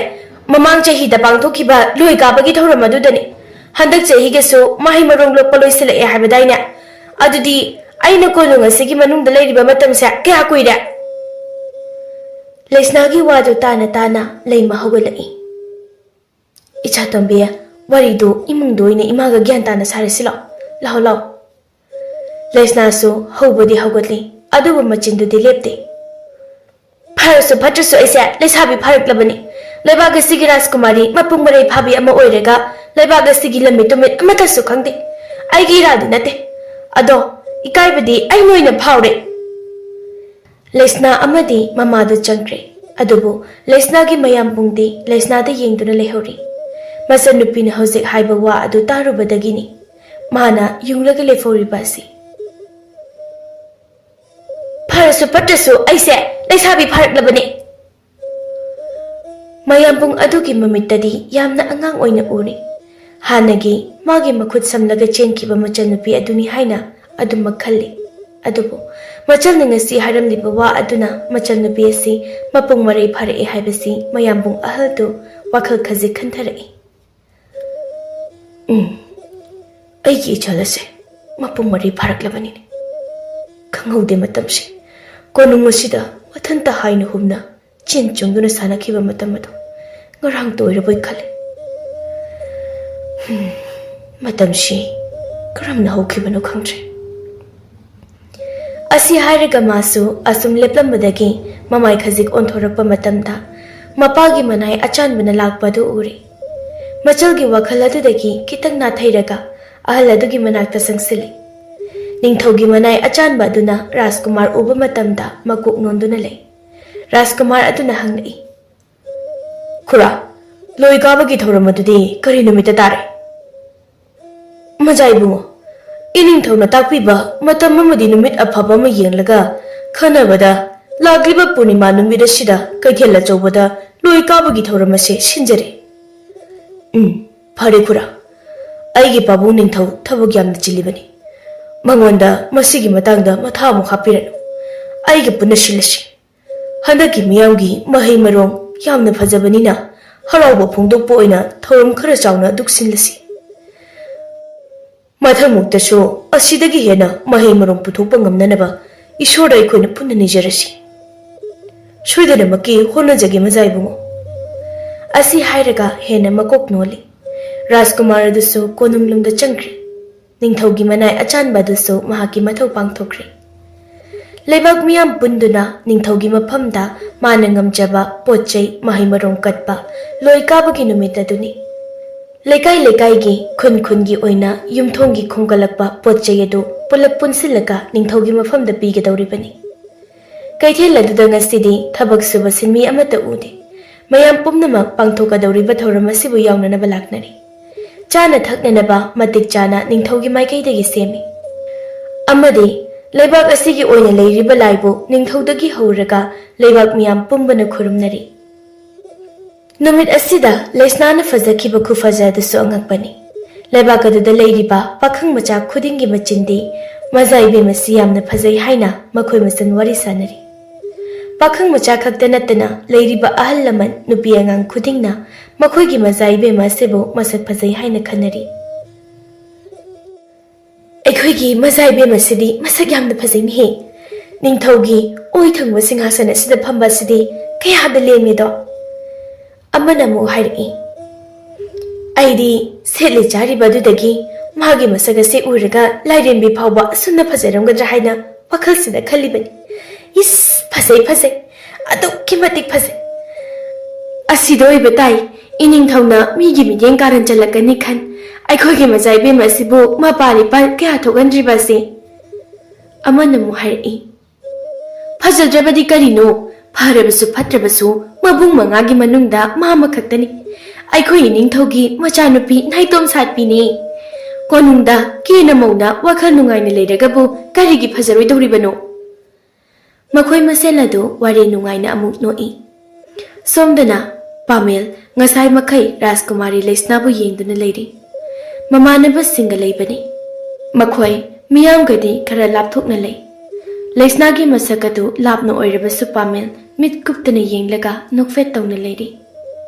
ꯃꯃꯥꯡ ꯆꯍꯤꯗ ꯄꯥꯡꯊꯣꯛꯈꯤꯕ ꯂꯣꯏ ꯀꯥꯕꯒꯤ ꯊꯧꯔꯝ ꯑꯗꯨꯗꯅꯤ꯫ ꯍꯟꯗꯛ ꯆꯍꯤꯒꯁꯨ ꯃꯍꯩ ꯃꯔꯣꯡ ꯂꯣꯛꯄ ꯂꯣꯏꯁꯤꯜꯂꯛꯑꯦ ꯍꯥꯏꯕꯗꯥꯏꯅꯦ? ꯑꯗꯨꯗꯤ ꯑꯩꯅ ꯀꯣꯅꯨꯡ ꯑꯁꯤꯒꯤ ꯃꯅꯨꯡꯗ ꯂꯩꯔꯤꯕ ꯃꯇꯝꯁꯦ ꯀꯌꯥ ꯀꯨꯏꯔꯦ? ꯂꯩꯁꯅꯥꯒꯤ ꯋꯥꯗꯨ ꯇꯥꯅ ꯇꯥꯅ ꯂꯩꯃ ꯍꯧꯒꯠꯂꯛꯏ꯫ "ꯏꯆꯥ ꯇꯣꯝꯕꯤ, ꯋꯥꯔꯤꯗꯨ ꯏꯃꯨꯡꯗ ꯑꯣꯏꯅ ꯏꯃꯥꯒ ꯒ꯭ꯌꯥꯟ ꯇꯥꯅ ꯁꯥꯔꯁꯤ ꯂꯥꯎ꯫ ꯂꯥꯎ, ꯂꯥꯎ꯫" ꯂꯩꯁꯅꯥꯁꯨ ꯍꯧꯕꯗꯤ ꯍꯧꯒꯠꯂꯤ, ꯑꯗꯨꯕꯨ ꯃꯆꯤꯟꯗꯨꯗꯤ ꯂꯦꯞꯇꯦ꯫ "ꯐꯔꯁꯨ ꯐꯠꯇ꯭ꯔꯁꯨ ꯑꯩꯁꯦ ꯂꯩꯁꯥꯕꯤ ꯐꯥꯔꯛꯂꯕꯅꯤ꯫ ꯂꯩꯕꯥꯛ ꯑꯁꯤꯒꯤ ꯔꯥꯖꯀꯨꯃꯥꯔꯤ ꯃꯄꯨꯡ ꯃꯔꯩ ꯐꯥꯕꯤ ꯑꯃ ꯑꯣꯏꯔꯒ ꯂꯩꯕꯥꯛ ꯑꯁꯤꯒꯤ ꯂꯝꯃꯤꯠ ꯇꯨꯃꯤꯠ ꯑꯃꯠꯇꯁꯨ ꯈꯪꯗꯦ꯫ ꯑꯩꯒꯤ ꯏꯔꯥꯜꯗꯤ ꯅꯠꯇꯦ꯫ ꯑꯗꯣ ꯏꯀꯥꯏꯕꯗꯤ ꯑꯩꯅ ꯑꯣꯏꯅ ꯐꯥꯎꯔꯦ꯫" ꯂꯩꯁꯅꯥ ꯑꯃꯗꯤ ꯃꯃꯥꯗꯨ ꯆꯪꯈ꯭ꯔꯦ꯫ ꯑꯗꯨꯕꯨ ꯂꯩꯁꯅꯥꯒꯤ ꯃꯌꯥꯝꯕꯨꯡꯗꯤ ꯂꯩꯁꯅꯥꯗ ꯌꯦꯡꯗꯨꯅ ꯂꯩꯍꯧꯔꯤ꯫ ꯃꯆꯟꯅꯨꯄꯤꯅ ꯍꯧꯖꯤꯛ ꯍꯥꯏꯕ ꯋꯥ ꯑꯗꯨ ꯇꯥꯔꯨꯕꯗꯒꯤꯅꯤ ꯃꯥꯅ ꯌꯨꯡꯂꯒ ꯂꯦꯞꯍꯧꯔꯤꯕ ꯑꯁꯤ꯫ "ꯐꯔꯁꯨ ꯐꯠꯇ꯭ꯔꯁꯨ ꯑꯩꯁꯦ ꯂꯩꯁꯥꯕꯤ ꯐꯥꯔꯛꯂꯕꯅꯦ꯫" ꯃꯌꯥꯝꯕꯨꯡ ꯑꯗꯨꯒꯤ ꯃꯃꯤꯠꯇꯗꯤ ꯌꯥꯝꯅ ꯑꯉꯥꯡ ꯑꯣꯏꯅ ꯎꯔꯤ꯫ ꯍꯥꯟꯅꯒꯤ ꯃꯥꯒꯤ ꯃꯈꯨꯠ ꯁꯝꯂꯒ ꯆꯦꯟꯈꯤꯕ ꯃꯆꯟꯅꯨꯄꯤ ꯑꯗꯨꯅꯤ ꯍꯥꯏꯅ ꯑꯗꯨꯃꯛ ꯈꯜꯂꯤ꯫ ꯑꯗꯨꯕꯨ ꯃꯆꯜꯅ ꯉꯁꯤ ꯍꯥꯏꯔꯝꯂꯤꯕ ꯋꯥ ꯑꯗꯨꯅ ꯃꯆꯟꯅꯨꯄꯤ ꯑꯁꯤ ꯃꯄꯨꯡ ꯃꯔꯩ ꯐꯥꯔꯛꯑꯦ ꯍꯥꯏꯕꯁꯤ ꯃꯌꯥꯝꯕꯨꯡ ꯑꯍꯜꯗꯨ ꯋꯥꯈꯜ ꯈꯖꯤꯛ ꯈꯟꯊꯔꯛꯏ꯫ "ꯎꯝ, ꯑꯩꯒꯤ ꯏꯆꯜ ꯑꯁꯦ ꯃꯄꯨꯡ ꯃꯔꯩ ꯐꯥꯔꯛꯂꯕꯅꯤꯅꯦ꯫ ꯈꯪꯍꯧꯗꯦ ꯃꯇꯝꯁꯤ꯫ ꯀꯣꯅꯨꯡ ꯑꯁꯤꯗ ꯃꯊꯟꯇ ꯍꯥꯏꯅ ꯍꯨꯝꯅ ꯆꯦꯟ ꯆꯣꯡꯗꯨꯅ ꯁꯥꯟꯅꯈꯤꯕ ꯃꯇꯝ ꯑꯗꯨ ꯉꯔꯥꯡꯇ ꯑꯣꯏꯔꯕꯣꯏ ꯈꯜꯂꯤ꯫ ꯍꯝ, ꯃꯇꯝꯁꯤ ꯀꯔꯝꯅ ꯍꯧꯈꯤꯕꯅꯣ ꯈꯪꯗ꯭ꯔꯦ꯫" ꯑꯁꯤ ꯍꯥꯏꯔꯒ ꯃꯥꯁꯨ ꯑꯁꯨꯝ ꯂꯦꯞꯂꯝꯕꯗꯒꯤ ꯃꯃꯥꯏ ꯈꯖꯤꯛ ꯑꯣꯟꯊꯣꯔꯛꯄ ꯃꯇꯝꯗ ꯃꯄꯥꯒꯤ ꯃꯅꯥꯏ ꯑꯆꯥꯟꯕꯅ ꯂꯥꯛꯄ ꯑꯗꯨ ꯎꯔꯦ꯫ ꯃꯆꯜꯒꯤ ꯋꯥꯈꯜ ꯑꯗꯨꯗꯒꯤ ꯈꯤꯇꯪ ꯅꯥꯊꯩꯔꯒ ꯑꯍꯜ ꯑꯗꯨꯒꯤ ꯃꯅꯥꯛꯇ ꯆꯪꯁꯤꯜꯂꯤ꯫ ꯅꯤꯡꯊꯧꯒꯤ ꯃꯅꯥꯏ ꯑꯆꯥꯟꯕ ꯑꯗꯨꯅ ꯔꯥꯖꯀꯨꯃꯥꯔ ꯎꯕ ꯃꯇꯝꯗ ꯃꯀꯣꯛ ꯅꯣꯟꯗꯨꯅ ꯂꯩ꯫ ꯔꯥꯖꯀꯨꯃꯥꯔ ꯑꯗꯨꯅ ꯍꯪꯂꯛꯏ, "ꯈꯨꯔꯥ, ꯂꯣꯏ ꯀꯥꯕꯒꯤ ꯊꯧꯔꯝ ꯑꯗꯨꯗꯤ ꯀꯔꯤ ꯅꯨꯃꯤꯠꯇ ꯇꯥꯔꯦ?" "ꯃꯖꯥ ꯏꯕꯨꯡꯉꯣ, ꯏꯅꯤꯡꯊꯧꯅ ꯇꯥꯛꯄꯤꯕ ꯃꯇꯝ ꯑꯃꯗꯤ ꯅꯨꯃꯤꯠ ꯑꯐꯕ ꯑꯃ ꯌꯦꯡꯂꯒ ꯈꯟꯅꯕꯗ ꯂꯥꯛꯂꯤꯕ ꯄꯨꯔꯅꯤꯃꯥ ꯅꯨꯃꯤꯠ ꯑꯁꯤꯗ ꯀꯩꯊꯦꯜ ꯑꯆꯧꯕꯗ ꯂꯣꯏ ꯀꯥꯕꯒꯤ ꯊꯧꯔꯝ ꯑꯁꯦ ꯁꯤꯟꯖꯔꯦ꯫" "ꯎꯝ, ꯐꯔꯦ ꯈꯨꯔꯥ꯫ ꯑꯩꯒꯤ ꯄꯥꯕꯨꯡ ꯅꯤꯡꯊꯧ ꯊꯕꯛ ꯌꯥꯝꯅ ꯆꯤꯜꯂꯤꯕꯅꯤ꯫ ꯃꯉꯣꯟꯗ ꯃꯁꯤꯒꯤ ꯃꯇꯥꯡꯗ ꯃꯊꯥ ꯑꯃꯨꯛ ꯍꯥꯞꯄꯤꯔꯅꯨ꯫ ꯑꯩꯒ ꯄꯨꯟꯅ ꯁꯤꯜꯂꯁꯤ꯫ ꯍꯟꯗꯛꯀꯤ ꯃꯤꯌꯥꯝꯒꯤ ꯃꯍꯩ ꯃꯔꯣꯡ ꯌꯥꯝꯅ ꯐꯖꯕꯅꯤꯅ ꯍꯔꯥꯎꯕ ꯐꯣꯡꯗꯣꯛꯄ ꯑꯣꯏꯅ ꯊꯧꯔꯝ ꯈꯔ ꯆꯥꯎꯅ ꯑꯗꯨꯛ ꯁꯤꯜꯂꯁꯤ꯫" ꯃꯊꯪꯃꯨꯛꯇꯁꯨ ꯑꯁꯤꯗꯒꯤ ꯍꯦꯟꯅ ꯃꯍꯩ ꯃꯔꯣꯡ ꯄꯨꯊꯣꯛꯄ ꯉꯝꯅꯅꯕ ꯏꯁꯣꯔꯗ ꯑꯩꯈꯣꯏꯅ ꯄꯨꯟꯅ ꯅꯤꯖꯔꯁꯤ꯫ ꯁꯣꯏꯗꯅꯃꯛꯀꯤ ꯍꯣꯠꯅꯖꯒꯦ, ꯃꯖꯥ ꯏꯕꯨꯡꯉꯣ꯫ ꯑꯁꯤ ꯍꯥꯏꯔꯒ ꯍꯦꯟꯅ ꯃꯀꯣꯛ ꯅꯣꯜꯂꯤ꯫ ꯔꯥꯖꯀꯨꯃꯥꯔ ꯑꯗꯨꯁꯨ ꯀꯣꯅꯨꯡꯂꯣꯝꯗ ꯆꯪꯈ꯭ꯔꯦ꯫ ꯅꯤꯡꯊꯧꯒꯤ ꯃꯅꯥꯏ ꯑꯆꯥꯟꯕ ꯑꯗꯨꯁꯨ ꯃꯍꯥꯛꯀꯤ ꯃꯊꯧ ꯄꯥꯡꯊꯣꯛꯈ꯭ꯔꯦ꯫ ꯂꯩꯕꯥꯛ ꯃꯤꯌꯥꯝ ꯄꯨꯟꯗꯨꯅ ꯅꯤꯡꯊꯧꯒꯤ ꯃꯐꯝꯗ ꯃꯥꯅ ꯉꯝꯖꯕ ꯄꯣꯠ ꯆꯩ, ꯃꯍꯩ ꯃꯔꯣꯡ ꯀꯠꯄ ꯂꯣꯏ ꯀꯥꯕꯒꯤ ꯅꯨꯃꯤꯠ ꯑꯗꯨꯅꯤ꯫ ꯂꯩꯀꯥꯏ ꯂꯩꯀꯥꯏꯒꯤ, ꯈꯨꯟ ꯈꯨꯟꯒꯤ ꯑꯣꯏꯅ ꯌꯨꯝꯊꯣꯡꯒꯤ ꯈꯣꯝꯒꯠꯂꯛꯄ ꯄꯣꯠ ꯆꯩ ꯑꯗꯨ ꯄꯨꯂꯞ ꯄꯨꯟꯁꯤꯜꯂꯒ ꯅꯤꯡꯊꯧꯒꯤ ꯃꯐꯝꯗ ꯄꯤꯒꯗꯧꯔꯤꯕꯅꯤ꯫ ꯀꯩꯊꯦꯜ ꯑꯗꯨꯗ ꯉꯁꯤꯗꯤ ꯊꯕꯛ ꯁꯨꯕ ꯁꯤꯟꯃꯤ ꯑꯃꯠꯇ ꯎꯗꯦ꯫ ꯃꯌꯥꯝ ꯄꯨꯝꯅꯃꯛ ꯄꯥꯡꯊꯣꯛꯀꯗꯧꯔꯤꯕ ꯊꯧꯔꯝ ꯑꯁꯤꯕꯨ ꯌꯥꯎꯅꯅꯕ ꯂꯥꯛꯅꯔꯤ꯫ ꯆꯥꯅ ꯊꯛꯅꯅꯕ ꯃꯇꯤꯛ ꯆꯥꯅ ꯅꯤꯡꯊꯧꯒꯤ ꯃꯥꯏꯀꯩꯗꯒꯤ ꯁꯦꯝꯃꯤ꯫ ꯑꯃꯗꯤ ꯂꯩꯕꯥꯛ ꯑꯁꯤꯒꯤ ꯑꯣꯏꯅ ꯂꯩꯔꯤꯕ ꯂꯥꯏꯕꯨ ꯅꯤꯡꯊꯧꯗꯒꯤ ꯍꯧꯔꯒ ꯂꯩꯕꯥꯛ ꯃꯤꯌꯥꯝ ꯄꯨꯝꯕꯅ ꯈꯨꯔꯨꯝꯅꯔꯤ꯫ ꯅꯨꯃꯤꯠ ꯑꯁꯤꯗ ꯂꯩꯁꯅꯥꯅ ꯐꯖꯈꯤꯕ ꯈꯨꯐꯖ ꯑꯗꯨꯁꯨ ꯑꯉꯛꯄꯅꯤ꯫ ꯂꯩꯕꯥꯛ ꯑꯗꯨꯗ ꯂꯩꯔꯤꯕ ꯄꯥꯈꯪ ꯃꯆꯥ ꯈꯨꯗꯤꯡꯒꯤ ꯃꯆꯤꯟꯗꯤ ꯃꯖꯥ ꯏꯕꯦꯝ ꯑꯁꯤ ꯌꯥꯝꯅ ꯐꯖꯩ ꯍꯥꯏꯅ ꯃꯈꯣꯏ ꯃꯁꯦꯟ ꯋꯥꯔꯤ ꯁꯥꯅꯔꯤ꯫ ꯄꯥꯈꯪ ꯃꯆꯥ ꯈꯛꯇ ꯅꯠꯇꯅ ꯂꯩꯔꯤꯕ ꯑꯍꯜ ꯂꯃꯟ, ꯅꯨꯄꯤ ꯑꯉꯥꯡ ꯈꯨꯗꯤꯡꯅ ꯃꯈꯣꯏꯒꯤ ꯃꯖꯥ ꯏꯕꯦꯝ ꯑꯁꯤꯕꯨ ꯃꯁꯛ ꯐꯖꯩ ꯍꯥꯏꯅ ꯈꯟꯅꯔꯤ꯫ ꯑꯩꯈꯣꯏꯒꯤ ꯃꯖꯥ ꯏꯕꯦꯝ ꯑꯁꯤꯗꯤ ꯃꯁꯛ ꯌꯥꯝꯅ ꯐꯖꯩꯅꯦꯍꯦ꯫ ꯅꯤꯡꯊꯧꯒꯤ ꯑꯣꯏ ꯊꯪꯕ ꯁꯤꯡꯍꯥꯁꯟ ꯑꯁꯤꯗ ꯐꯝꯕ ꯑꯁꯤꯗꯤ ꯀꯌꯥꯗ ꯂꯦꯝꯃꯦꯗꯣ꯫ ꯑꯃꯅ ꯑꯃꯨꯛ ꯍꯥꯏꯔꯛꯏ, "ꯑꯩꯗꯤ ꯁꯦꯠꯂꯤ ꯆꯥꯔꯤꯕ ꯑꯗꯨꯗꯒꯤ ꯃꯥꯒꯤ ꯃꯁꯛ ꯑꯁꯤ ꯎꯔꯒ ꯂꯥꯏꯔꯦꯝꯕꯤ ꯐꯥꯎꯕ ꯑꯁꯨꯝꯅ ꯐꯖꯔꯝꯒꯗ꯭ꯔꯥ ꯍꯥꯏꯅ ꯋꯥꯈꯜꯁꯤꯗ ꯈꯜꯂꯤꯕꯅꯤ꯫ ꯏꯁ, ꯐꯖꯩ, ꯐꯖꯩ, ꯑꯗꯨꯛꯀꯤ ꯃꯇꯤꯛ ꯐꯖꯩ꯫ ꯑꯁꯤꯗ ꯑꯣꯏꯕ ꯇꯥꯏ, ꯏꯅꯤꯡꯊꯧꯅ ꯃꯤꯒꯤ ꯃꯤꯠꯌꯦꯡ ꯀꯥꯔꯟ ꯆꯜꯂꯛꯀꯅꯤ ꯈꯟ ꯑꯩꯈꯣꯏꯒꯤ ꯃꯖꯥ ꯏꯕꯦꯝ ꯑꯁꯤꯕꯨ ꯃꯄꯥꯜ ꯏꯄꯥꯜ ꯀꯌꯥ ꯊꯣꯛꯍꯟꯗ꯭ꯔꯤꯕ ꯑꯁꯤ?" ꯑꯃꯅ ꯑꯃꯨꯛ ꯍꯥꯏꯔꯛꯏ, "ꯐꯖꯗ꯭ꯔꯕꯗꯤ ꯀꯔꯤꯅꯣ? ꯐꯔꯕꯁꯨ ꯐꯠꯇ꯭ꯔꯕꯁꯨ ꯃꯕꯨꯡ ꯃꯉꯥꯒꯤ ꯃꯅꯨꯡꯗ ꯃꯥ ꯑꯃꯈꯛꯇꯅꯤ꯫ ꯑꯩꯈꯣꯏ ꯏꯅꯤꯡꯊꯧꯒꯤ ꯃꯆꯥꯅꯨꯄꯤ ꯅꯥꯏꯇꯣꯝ ꯁꯥꯠꯄꯤꯅꯤ꯫ ꯀꯣꯅꯨꯡꯗ ꯀꯦꯅ ꯃꯧꯅ ꯋꯥꯈꯜ ꯅꯨꯡꯉꯥꯏꯅ ꯂꯩꯔꯒꯕꯨ ꯀꯔꯤꯒꯤ ꯐꯖꯔꯣꯏꯗꯧꯔꯤꯕꯅꯣ?" ꯃꯈꯣꯏ ꯃꯁꯦꯜ ꯑꯗꯨ ꯋꯥꯔꯤ ꯅꯨꯡꯉꯥꯏꯅ ꯑꯃꯨꯛ ꯅꯣꯛꯏ꯫ ꯁꯣꯝꯗꯅ ꯄꯥꯃꯦꯜ ꯉꯁꯥꯏ ꯃꯈꯩ ꯔꯥꯖꯀꯨꯃꯥꯔꯤ ꯂꯩꯁꯅꯥꯕꯨ ꯌꯦꯡꯗꯨꯅ ꯂꯩꯔꯤ꯫ ꯃꯃꯥꯟꯅꯕꯁꯤꯡꯒ ꯂꯩꯕꯅꯤ꯫ ꯃꯈꯣꯏ ꯃꯤꯌꯥꯝꯒꯗꯤ ꯈꯔ ꯂꯥꯞꯊꯣꯛꯅ ꯂꯩ꯫ ꯂꯩꯁꯅꯥꯒꯤ ꯃꯁꯛ ꯑꯗꯨ ꯂꯥꯞꯅ ꯑꯣꯏꯔꯕꯁꯨ ꯄꯥꯃꯦꯜ ꯃꯤꯠ ꯀꯨꯞꯇꯅ ꯌꯦꯡꯂꯒ ꯅꯣꯛꯐꯦꯠ ꯇꯧꯅ ꯂꯩꯔꯤ꯫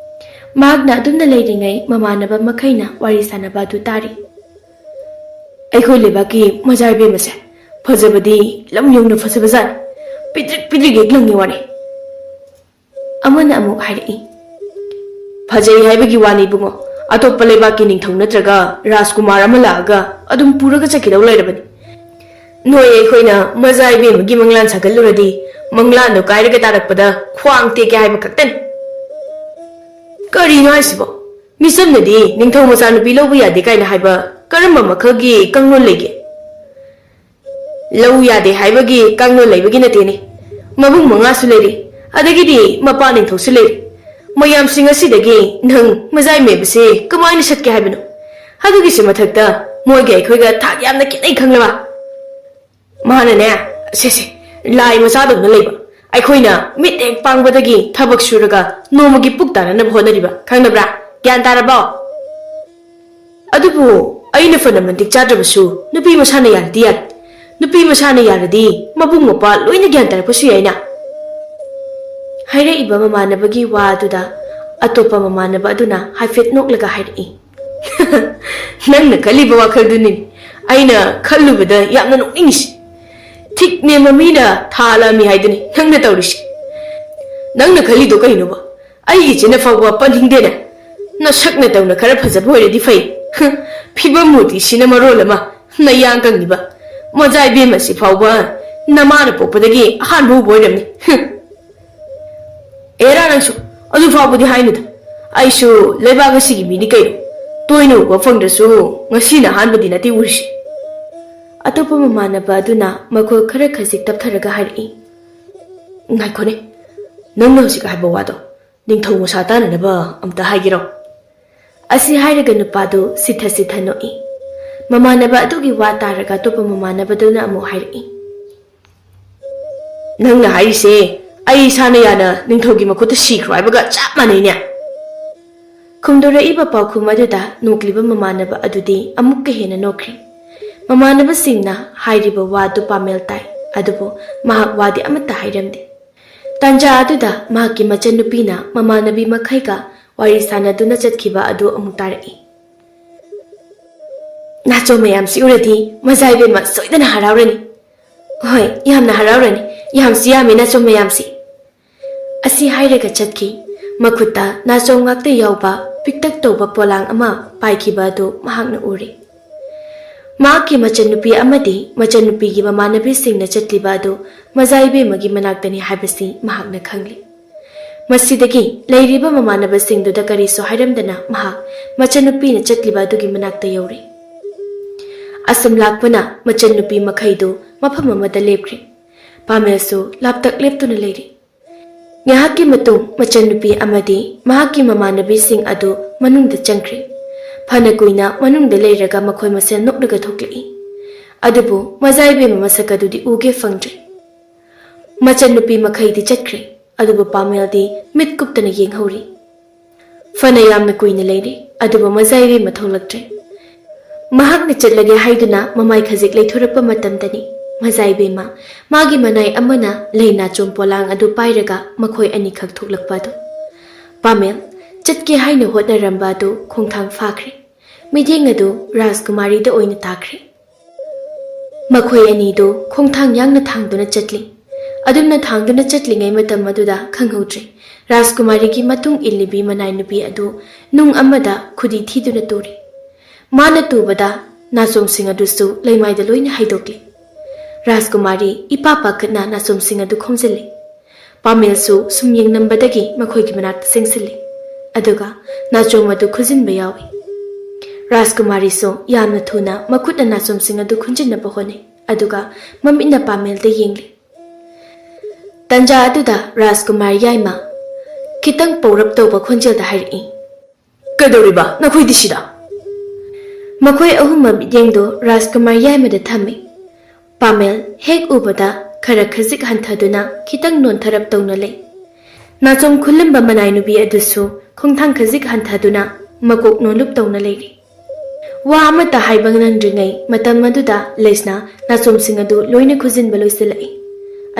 ꯃꯍꯥꯛꯅ ꯑꯗꯨꯝꯅ ꯂꯩꯔꯤꯉꯩ ꯃꯃꯥꯟꯅꯕ ꯃꯈꯩꯅ ꯋꯥꯔꯤ ꯁꯥꯟꯅꯕ ꯑꯗꯨ ꯇꯥꯔꯤ꯫ ꯑꯩꯈꯣꯏ ꯂꯩꯕꯥꯛꯀꯤ ꯃꯖꯥ ꯏꯕꯦꯝꯃꯁꯦ ꯐꯖꯕꯗꯤ ꯂꯝ ꯌꯧꯅ ꯐꯖꯕꯖꯥꯠꯅꯤ꯫ ꯄꯤꯗ꯭ꯔꯤꯛ ꯄꯤꯗ꯭ꯔꯤꯛ ꯍꯦꯛ ꯂꯪꯉꯤ ꯋꯥꯅꯤ꯫ ꯑꯃꯅ ꯑꯃꯨꯛ ꯍꯥꯏꯔꯛꯏ, "ꯐꯖꯩ ꯍꯥꯏꯕꯒꯤ ꯋꯥꯅꯤ ꯏꯕꯨꯡꯉꯣ, ꯑꯇꯣꯞꯄ ꯂꯩꯕꯥꯛꯀꯤ ꯅꯤꯡꯊꯧ ꯅꯠꯇ꯭ꯔꯒ ꯔꯥꯖꯀꯨꯃꯥꯔ ꯑꯃ ꯂꯥꯛꯑꯒ ꯑꯗꯨꯝ ꯄꯨꯔꯒ ꯆꯠꯈꯤꯗꯧ ꯂꯩꯔꯕꯅꯤ꯫ ꯅꯣꯏ ꯑꯩꯈꯣꯏꯅ ꯃꯖꯥ ꯏꯕꯦꯝꯃꯒꯤ ꯃꯪꯂꯥꯟ ꯁꯥꯒꯠꯂꯨꯔꯗꯤ ꯃꯪꯂꯥꯟꯗꯣ ꯀꯥꯏꯔꯒ ꯇꯥꯔꯛꯄꯗ ꯈ꯭ꯋꯥꯡ ꯇꯦꯛꯀꯦ ꯍꯥꯏꯕ ꯈꯛꯇꯅꯤ꯫ ꯀꯔꯤꯅꯣ ꯍꯥꯏꯁꯤꯕꯣ? ꯃꯤꯆꯝꯅꯗꯤ ꯅꯤꯡꯊꯧ ꯃꯆꯥꯅꯨꯄꯤ ꯂꯧꯕ ꯌꯥꯗꯦ ꯀꯥꯏꯅ ꯍꯥꯏꯕ ꯀꯔꯝꯕ ꯃꯈꯜꯒꯤ ꯀꯥꯡꯂꯣꯟ ꯂꯩꯒꯦ?" "ꯂꯧ ꯌꯥꯗꯦ ꯍꯥꯏꯕꯒꯤ ꯀꯥꯡꯂꯣꯟ ꯂꯩꯕꯒꯤ ꯅꯠꯇꯦꯅꯦ꯫ ꯃꯕꯨꯡ ꯃꯉꯥꯁꯨ ꯂꯩꯔꯤ, ꯑꯗꯒꯤꯗꯤ ꯃꯄꯥ ꯅꯤꯡꯊꯧꯁꯨ ꯂꯩꯔꯤ꯫ ꯃꯌꯥꯝꯁꯤꯡ ꯑꯁꯤꯗꯒꯤ ꯅꯪ ꯃꯖꯥꯏ ꯃꯦꯕꯁꯦ ꯀꯃꯥꯏꯅ ꯁꯠꯀꯦ ꯍꯥꯏꯕꯅꯣ? ꯑꯗꯨꯒꯤꯁꯨ ꯃꯊꯛꯇ ꯃꯣꯏꯒ ꯑꯩꯈꯣꯏꯒ ꯊꯥꯛ ꯌꯥꯝꯅ ꯈꯦꯠꯅꯩ, ꯈꯪꯂꯕ?" ꯃꯥꯅꯅꯦ, ꯁꯦ ꯁꯦ, ꯂꯥꯏ ꯃꯆꯥꯗꯧꯅ ꯂꯩꯕ, ꯑꯩꯈꯣꯏꯅ ꯃꯤꯠ ꯍꯦꯛ ꯄꯥꯡꯕꯗꯒꯤ ꯊꯕꯛ ꯁꯨꯔꯒ ꯅꯣꯡꯃꯒꯤ ꯄꯨꯛ ꯇꯥꯅꯅꯕ ꯍꯣꯠꯅꯔꯤꯕ, ꯈꯪꯅꯕ꯭ꯔꯥ? ꯒ꯭ꯌꯥꯟ ꯇꯥꯔꯕꯣ? ꯑꯗꯨꯕꯨ ꯑꯩꯅ ꯐꯅ ꯃꯇꯤꯛ ꯆꯥꯗ꯭ꯔꯕꯁꯨ ꯅꯨꯄꯤ ꯃꯁꯥꯅ ꯌꯥꯔꯗꯤ ꯌꯥꯔꯦ꯫ ꯅꯨꯄꯤ ꯃꯁꯥꯅ ꯌꯥꯔꯗꯤ ꯃꯕꯨꯡ ꯃꯧꯄ꯭ꯋꯥ ꯂꯣꯏꯅ ꯒ꯭ꯌꯥꯟ ꯇꯥꯔꯛꯄꯁꯨ ꯌꯥꯏꯅ꯫ ꯍꯥꯏꯔꯛꯏꯕ ꯃꯃꯥꯟꯅꯕꯒꯤ ꯋꯥ ꯑꯗꯨꯗ ꯑꯇꯣꯞꯄ ꯃꯃꯥꯟꯅꯕ ꯑꯗꯨꯅ ꯍꯥꯏꯐꯦꯠ ꯅꯣꯛꯂꯒ ꯍꯥꯏꯔꯛꯏ, "ꯅꯪꯅ ꯈꯜꯂꯤꯕ ꯋꯥꯈꯜꯗꯨꯅꯤ ꯑꯩꯅ ꯈꯜꯂꯨꯕꯗ ꯌꯥꯝꯅ ꯅꯣꯛꯅꯤꯡꯉꯤꯁꯤ꯫ ꯊꯤꯛ ꯅꯦꯝꯕ ꯃꯤꯅ ꯊꯥꯂꯝꯃꯤ ꯍꯥꯏꯗꯨꯅꯤ ꯅꯪꯅ ꯇꯧꯔꯤꯁꯤ꯫ ꯅꯪꯅ ꯈꯜꯂꯤꯗꯣ ꯀꯩꯅꯣꯕ? ꯑꯩꯒꯤ ꯏꯆꯦꯅ ꯐꯥꯎꯕ ꯄꯟꯅꯤꯡꯗꯦꯅ꯫ ꯅꯁꯛ ꯅꯇꯧꯅ ꯈꯔ ꯐꯖꯕ ꯑꯣꯏꯔꯗꯤ ꯐꯩ꯫ ꯐꯤꯕꯝ ꯃꯨꯔꯇꯤꯁꯤꯅ ꯃꯔꯣꯜ ꯑꯃ ꯅꯌꯥꯡ ꯀꯪꯉꯤꯕ꯫ ꯃꯖꯥ ꯏꯕꯦꯝꯃꯁꯤ ꯐꯥꯎꯕ ꯅꯃꯥꯅ ꯄꯣꯛꯄꯗꯒꯤ ꯑꯍꯥꯟꯕ ꯎꯕ ꯑꯣꯏꯔꯝꯅꯤ꯫ ꯑꯦꯔꯥ ꯅꯪꯁꯨ, ꯑꯗꯨ ꯐꯥꯎꯕꯗꯤ ꯍꯥꯏꯅꯨꯗ꯫ ꯑꯩꯁꯨ ꯂꯩꯕꯥꯛ ꯑꯁꯤꯒꯤ ꯃꯤꯅꯤ ꯀꯩꯅꯣ꯫ ꯇꯣꯏꯅ ꯎꯕ ꯐꯪꯗ꯭ꯔꯁꯨ ꯉꯁꯤꯅ ꯑꯍꯥꯟꯕꯗꯤ ꯅꯠꯇꯦ ꯎꯔꯤꯁꯤ꯫" ꯑꯇꯣꯞꯄ ꯃꯃꯥꯟꯅꯕ ꯑꯗꯨꯅ ꯃꯈꯣꯜ ꯈꯔ ꯈꯖꯤꯛ ꯇꯞꯊꯔꯒ ꯍꯥꯏꯔꯛꯏ, "ꯉꯥꯏꯈꯣꯅꯦ, ꯅꯪꯅ ꯍꯧꯖꯤꯛ ꯍꯥꯏꯕ ꯋꯥꯗꯣ ꯅꯤꯡꯊꯧ ꯃꯁꯥ ꯇꯥꯅꯅꯕ ꯑꯝꯇ ꯍꯥꯏꯒꯦꯔꯣ?" ꯑꯁꯤ ꯍꯥꯏꯔꯒ ꯅꯨꯄꯥꯗꯨ ꯁꯤꯊ ꯁꯤꯊ ꯅꯣꯛꯏ꯫ ꯃꯃꯥꯟꯅꯕ ꯑꯗꯨꯒꯤ ꯋꯥ ꯇꯥꯔꯒ ꯑꯇꯣꯞꯄ ꯃꯃꯥꯟꯅꯕꯗꯨꯅ ꯑꯃꯨꯛ ꯍꯥꯏꯔꯛꯏ, "ꯅꯪꯅ ꯍꯥꯏꯔꯤꯁꯦ ꯑꯩ ꯏꯁꯥꯅ ꯌꯥꯅ ꯅꯤꯡꯊꯧꯒꯤ ꯃꯈꯨꯠꯇ ꯁꯤꯈ꯭ꯔꯣ ꯍꯥꯏꯕꯒ ꯆꯞ ꯃꯥꯟꯅꯩꯅꯦ꯫" ꯈꯨꯝꯗꯣꯔꯛꯏꯕ ꯄꯥꯎꯈꯨꯝ ꯑꯗꯨꯗ ꯅꯣꯛꯂꯤꯕ ꯃꯃꯥꯟꯅꯕ ꯑꯗꯨꯗꯤ ꯑꯃꯨꯛꯀ ꯍꯦꯟꯅ ꯅꯣꯛꯈ꯭ꯔꯦ꯫ ꯃꯃꯥꯟꯅꯕꯁꯤꯡꯅ ꯍꯥꯏꯔꯤꯕ ꯋꯥꯗꯨ ꯄꯥꯃꯦꯜ ꯇꯥꯏ, ꯑꯗꯨꯕꯨ ꯃꯍꯥꯛ ꯋꯥꯗꯤ ꯑꯃꯠꯇ ꯍꯥꯏꯔꯝꯗꯦ꯫ ꯇꯥꯟꯖꯥ ꯑꯗꯨꯗ ꯃꯍꯥꯛꯀꯤ ꯃꯆꯟꯅꯨꯄꯤꯅ ꯃꯃꯥꯟꯅꯕꯤ ꯃꯈꯩꯒ ꯋꯥꯔꯤ ꯁꯥꯟꯅꯗꯨꯅ ꯆꯠꯈꯤꯕ ꯑꯗꯨ ꯑꯃꯨꯛ ꯇꯥꯔꯛꯏ꯫ ꯅꯥꯆꯣꯝ ꯃꯌꯥꯝꯁꯤ ꯎꯔꯗꯤ ꯃꯖꯥ ꯏꯕꯦꯝꯃ ꯁꯣꯏꯗꯅ ꯍꯔꯥꯎꯔꯅꯤ꯫ ꯍꯣꯏ, ꯌꯥꯝꯅ ꯍꯔꯥꯎꯔꯅꯤ꯫ ꯌꯥꯝꯁꯨ ꯌꯥꯝꯃꯤ ꯅꯥꯆꯣꯝ ꯃꯌꯥꯝꯁꯤ꯫ ꯑꯁꯤ ꯍꯥꯏꯔꯒ ꯆꯠꯈꯤ꯫ ꯃꯈꯨꯠꯇ ꯅꯥꯆꯣꯝ ꯉꯥꯛꯇ ꯌꯥꯎꯕ ꯄꯤꯛꯇꯛ ꯇꯧꯕ ꯄꯣꯂꯥꯡ ꯑꯃ ꯄꯥꯏꯈꯤꯕ ꯑꯗꯨ ꯃꯍꯥꯛꯅ ꯎꯔꯦ꯫ ꯃꯍꯥꯛꯀꯤ ꯃꯆꯟꯅꯨꯄꯤ ꯑꯃꯗꯤ ꯃꯆꯟꯅꯨꯄꯤꯒꯤ ꯃꯃꯥꯟꯅꯕꯤꯁꯤꯡꯅ ꯆꯠꯂꯤꯕ ꯑꯗꯨ ꯃꯖꯥ ꯏꯕꯦꯝꯃꯒꯤ ꯃꯅꯥꯛꯇꯅꯤ ꯍꯥꯏꯕꯁꯤ ꯃꯍꯥꯛꯅ ꯈꯪꯂꯤ꯫ ꯃꯁꯤꯗꯒꯤ ꯂꯩꯔꯤꯕ ꯃꯃꯥꯟꯅꯕꯁꯤꯡꯗꯨꯗ ꯀꯔꯤꯁꯨ ꯍꯥꯏꯔꯝꯗꯅ ꯃꯍꯥꯛ ꯃꯆꯟꯅꯨꯄꯤꯅ ꯆꯠꯂꯤꯕ ꯑꯗꯨꯒꯤ ꯃꯅꯥꯛꯇ ꯌꯧꯔꯦ꯫ ꯑꯁꯨꯝ ꯂꯥꯛꯄꯅ ꯃꯆꯟꯅꯨꯄꯤ ꯃꯈꯩꯗꯨ ꯃꯐꯝ ꯑꯃꯗ ꯂꯦꯞꯈ꯭ꯔꯦ꯫ ꯄꯥꯃꯦꯜꯁꯨ ꯂꯥꯞꯇꯛ ꯂꯦꯞꯇꯨꯅ ꯂꯩꯔꯤ꯫ ꯉꯥꯏꯍꯥꯛꯀꯤ ꯃꯇꯨꯡ ꯃꯆꯟꯅꯨꯄꯤ ꯑꯃꯗꯤ ꯃꯍꯥꯛꯀꯤ ꯃꯃꯥꯟꯅꯕꯤꯁꯤꯡ ꯑꯗꯨ ꯃꯅꯨꯡꯗ ꯆꯪꯈ꯭ꯔꯦ꯫ ꯐꯅ ꯀꯨꯏꯅ ꯃꯅꯨꯡꯗ ꯂꯩꯔꯒ ꯃꯈꯣꯏ ꯃꯁꯦꯜ ꯅꯣꯛꯂꯒ ꯊꯣꯛꯂꯛꯏ꯫ ꯑꯗꯨꯕꯨ ꯃꯖꯥ ꯏꯕꯦꯝꯃ ꯃꯁꯛ ꯑꯗꯨꯗꯤ ꯎꯒꯦ ꯐꯪꯗ꯭ꯔꯦ꯫ ꯃꯆꯟꯅꯨꯄꯤ ꯃꯈꯩꯗꯤ ꯆꯠꯈ꯭ꯔꯦ, ꯑꯗꯨꯕꯨ ꯄꯥꯃꯦꯜꯗꯤ ꯃꯤꯠ ꯀꯨꯞꯇꯅ ꯌꯦꯡꯍꯧꯔꯤ꯫ ꯐꯅ ꯌꯥꯝꯅ ꯀꯨꯏꯅ ꯂꯩꯔꯦ, ꯑꯗꯨꯕꯨ ꯃꯖꯥ ꯏꯕꯦꯝꯃ ꯊꯣꯛꯂꯛꯇ꯭ꯔꯦ꯫ ꯃꯍꯥꯛꯅ ꯆꯠꯂꯒꯦ ꯍꯥꯏꯗꯨꯅ ꯃꯃꯥꯏ ꯈꯖꯤꯛ ꯂꯩꯊꯣꯔꯛꯄ ꯃꯇꯝꯗꯅꯤ ꯃꯖꯥ ꯏꯕꯦꯝꯃ ꯃꯥꯒꯤ ꯃꯅꯥꯏ ꯑꯃꯅ ꯂꯩ ꯅꯥꯆꯣꯝ ꯄꯣꯂꯥꯡ ꯑꯗꯨ ꯄꯥꯏꯔꯒ ꯃꯈꯣꯏ ꯑꯅꯤꯈꯛ ꯊꯣꯛꯂꯛꯄ ꯑꯗꯨ꯫ ꯄꯥꯃꯦꯜ ꯆꯠꯀꯦ ꯍꯥꯏꯅ ꯍꯣꯠꯅꯔꯝꯕ ꯑꯗꯨ ꯈꯣꯡꯊꯥꯡ ꯐꯥꯈ꯭ꯔꯦ꯫ ꯃꯤꯠꯌꯦꯡ ꯑꯗꯨ ꯔꯥꯖꯀꯨꯃꯥꯔꯤꯗ ꯑꯣꯏꯅ ꯇꯥꯈ꯭ꯔꯦ꯫ ꯃꯈꯣꯏ ꯑꯅꯤꯗꯨ ꯈꯣꯡꯊꯥꯡ ꯌꯥꯡꯅ ꯊꯥꯡꯗꯨꯅ ꯆꯠꯂꯤ꯫ ꯑꯗꯨꯝꯅ ꯊꯥꯡꯗꯨꯅ ꯆꯠꯂꯤꯉꯩ ꯃꯇꯝ ꯑꯗꯨꯗ ꯈꯪꯍꯧꯗ꯭ꯔꯦ, ꯔꯥꯖꯀꯨꯃꯥꯔꯤꯒꯤ ꯃꯇꯨꯡ ꯏꯜꯂꯤꯕꯤ ꯃꯅꯥꯏ ꯅꯨꯄꯤ ꯑꯗꯨ ꯅꯨꯡ ꯑꯃꯗ ꯈꯨꯗꯤ ꯊꯤꯗꯨꯅ ꯇꯨꯔꯤ꯫ ꯃꯥꯅ ꯇꯨꯕꯗ ꯅꯥꯆꯣꯝꯁꯤꯡ ꯑꯗꯨꯁꯨ ꯂꯩꯃꯥꯏꯗ ꯂꯣꯏꯅ ꯍꯩꯗꯣꯛꯂꯤ꯫ ꯔꯥꯖꯀꯨꯃꯥꯔꯤ ꯏꯄꯥ ꯄꯥꯈꯠꯅ ꯅꯥꯆꯣꯝꯁꯤꯡ ꯑꯗꯨ ꯈꯣꯝꯖꯤꯜꯂꯤ꯫ ꯄꯥꯃꯦꯜꯁꯨ ꯁꯨꯝ ꯌꯦꯡꯂꯝꯕꯗꯒꯤ ꯃꯈꯣꯏꯒꯤ ꯃꯅꯥꯛꯇ ꯆꯪꯁꯤꯜꯂꯤ꯫ ꯑꯗꯨꯒ ꯅꯥꯆꯣꯝ ꯑꯗꯨ ꯈꯨꯖꯤꯟꯕ ꯌꯥꯎꯏ꯫ ꯔꯥꯖꯀꯨꯃꯥꯔꯤꯁꯨ ꯌꯥꯝꯅ ꯊꯨꯅ ꯃꯈꯨꯠꯅ ꯅꯥꯆꯣꯝꯁꯤꯡ ꯑꯗꯨ ꯈꯨꯟꯖꯤꯟꯅꯕ ꯍꯣꯠꯅꯩ, ꯑꯗꯨꯒ ꯃꯃꯤꯠꯅ ꯄꯥꯃꯦꯜꯗ ꯌꯦꯡꯂꯤ꯫ ꯇꯟꯖꯥ ꯑꯗꯨꯗ ꯔꯥꯖꯀꯨꯃꯥꯔ ꯌꯥꯏꯃ ꯈꯤꯇꯪ ꯄꯧꯔꯞ ꯇꯧꯕ ꯈꯣꯟꯖꯦꯜꯗ ꯍꯥꯏꯔꯛꯏ, "ꯀꯩꯗꯧꯔꯤꯕ ꯅꯈꯣꯏꯗꯤ ꯁꯤꯗ?" ꯃꯈꯣꯏ ꯑꯍꯨꯝꯃꯛ ꯃꯤꯠꯌꯦꯡꯗꯨ ꯔꯥꯖꯀꯨꯃꯥꯔ ꯌꯥꯏꯃꯗ ꯊꯝꯃꯤ꯫ ꯄꯥꯃꯦꯜ ꯍꯦꯛ ꯎꯕꯗ ꯈꯔ ꯈꯖꯤꯛ ꯍꯟꯊꯗꯨꯅ ꯈꯤꯇꯪ ꯅꯣꯟꯊꯔꯞ ꯇꯧꯅ ꯂꯩ꯫ ꯅꯥꯆꯣꯝ ꯈꯨꯜꯂꯝꯕ ꯃꯅꯥꯏ ꯅꯨꯄꯤ ꯑꯗꯨꯁꯨ ꯈꯣꯡꯊꯥꯡ ꯈꯖꯤꯛ ꯍꯟꯊꯗꯨꯅ ꯃꯀꯣꯛ ꯅꯣꯜꯂꯨꯞ ꯇꯧꯅ ꯂꯩꯔꯤ꯫ ꯋꯥ ꯑꯃꯠꯇ ꯍꯥꯏꯕ ꯅꯪꯗ꯭ꯔꯤꯉꯩ ꯃꯇꯝ ꯑꯗꯨꯗ ꯂꯩꯁꯅꯥ ꯅꯥꯆꯣꯝꯁꯤꯡ ꯑꯗꯨ ꯂꯣꯏꯅ ꯈꯨꯖꯤꯟꯕ ꯂꯣꯏꯁꯤꯜꯂꯛꯏ꯫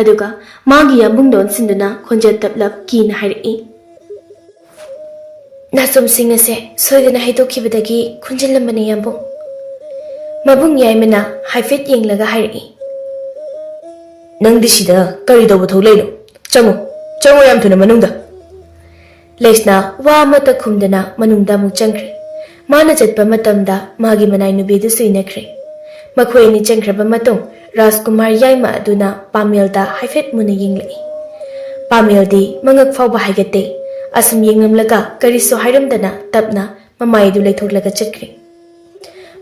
ꯑꯗꯨꯒ ꯃꯥꯒꯤ ꯌꯥꯝꯕꯨꯡꯗ ꯑꯣꯟꯁꯤꯟꯗꯨꯅ ꯈꯣꯟꯖꯦꯜ ꯇꯞꯂꯞ ꯀꯤꯅ ꯍꯥꯏꯔꯛꯏ, "ꯅꯥꯆꯣꯝꯁꯤꯡ ꯑꯁꯦ ꯁꯣꯏꯗꯅ ꯍꯩꯗꯣꯛꯈꯤꯕꯗꯒꯤ ꯈꯨꯟꯖꯤꯜꯂꯝꯕꯅꯤ, ꯌꯥꯝꯕꯨꯡ꯫ ꯃꯕꯨꯡ ꯌꯥꯏꯃꯅ ꯍꯥꯏꯐꯦꯠ ꯌꯦꯡꯂꯒ ꯍꯥꯏꯔꯛꯏ, "ꯅꯪꯗꯤ ꯁꯤꯗ ꯀꯔꯤ ꯇꯧꯕ ꯊꯣꯛꯂꯛꯏꯅꯣ? ꯆꯪꯉꯣ, ꯆꯪꯉꯣ ꯌꯥꯝ ꯊꯨꯅ ꯃꯅꯨꯡꯗ꯫" ꯂꯩꯁꯅꯥ ꯋꯥ ꯑꯃꯠꯇ ꯈꯨꯝꯗꯅ ꯃꯅꯨꯡꯗ ꯑꯃꯨꯛ ꯆꯪꯈ꯭ꯔꯦ꯫ ꯃꯥꯅ ꯆꯠꯄ ꯃꯇꯝꯗ ꯃꯥꯒꯤ ꯃꯅꯥꯏ ꯅꯨꯄꯤꯗꯨꯁꯨ ꯏꯟꯅꯈ꯭ꯔꯦ꯫ ꯃꯈꯣꯏ ꯑꯅꯤ ꯆꯪꯈ꯭ꯔꯕ ꯃꯇꯨꯡ ꯔꯥꯖꯀꯨꯃꯥꯔ ꯌꯥꯏꯃ ꯑꯗꯨꯅ ꯄꯥꯃꯦꯜꯗ ꯍꯥꯏꯐꯦꯠ ꯃꯨꯟꯅ ꯌꯦꯡꯂꯛꯏ꯫ ꯄꯥꯃꯦꯜꯗꯤ ꯃꯉꯛ ꯐꯥꯎꯕ ꯍꯥꯏꯒꯠꯇꯦ꯫ ꯑꯁꯨꯝ ꯌꯦꯡꯂꯝꯂꯒ ꯀꯔꯤꯁꯨ ꯍꯥꯏꯔꯝꯗꯅ ꯇꯞꯅ ꯃꯃꯥꯏꯗꯨ ꯂꯩꯊꯣꯛꯂꯒ ꯆꯠꯈ꯭ꯔꯦ꯫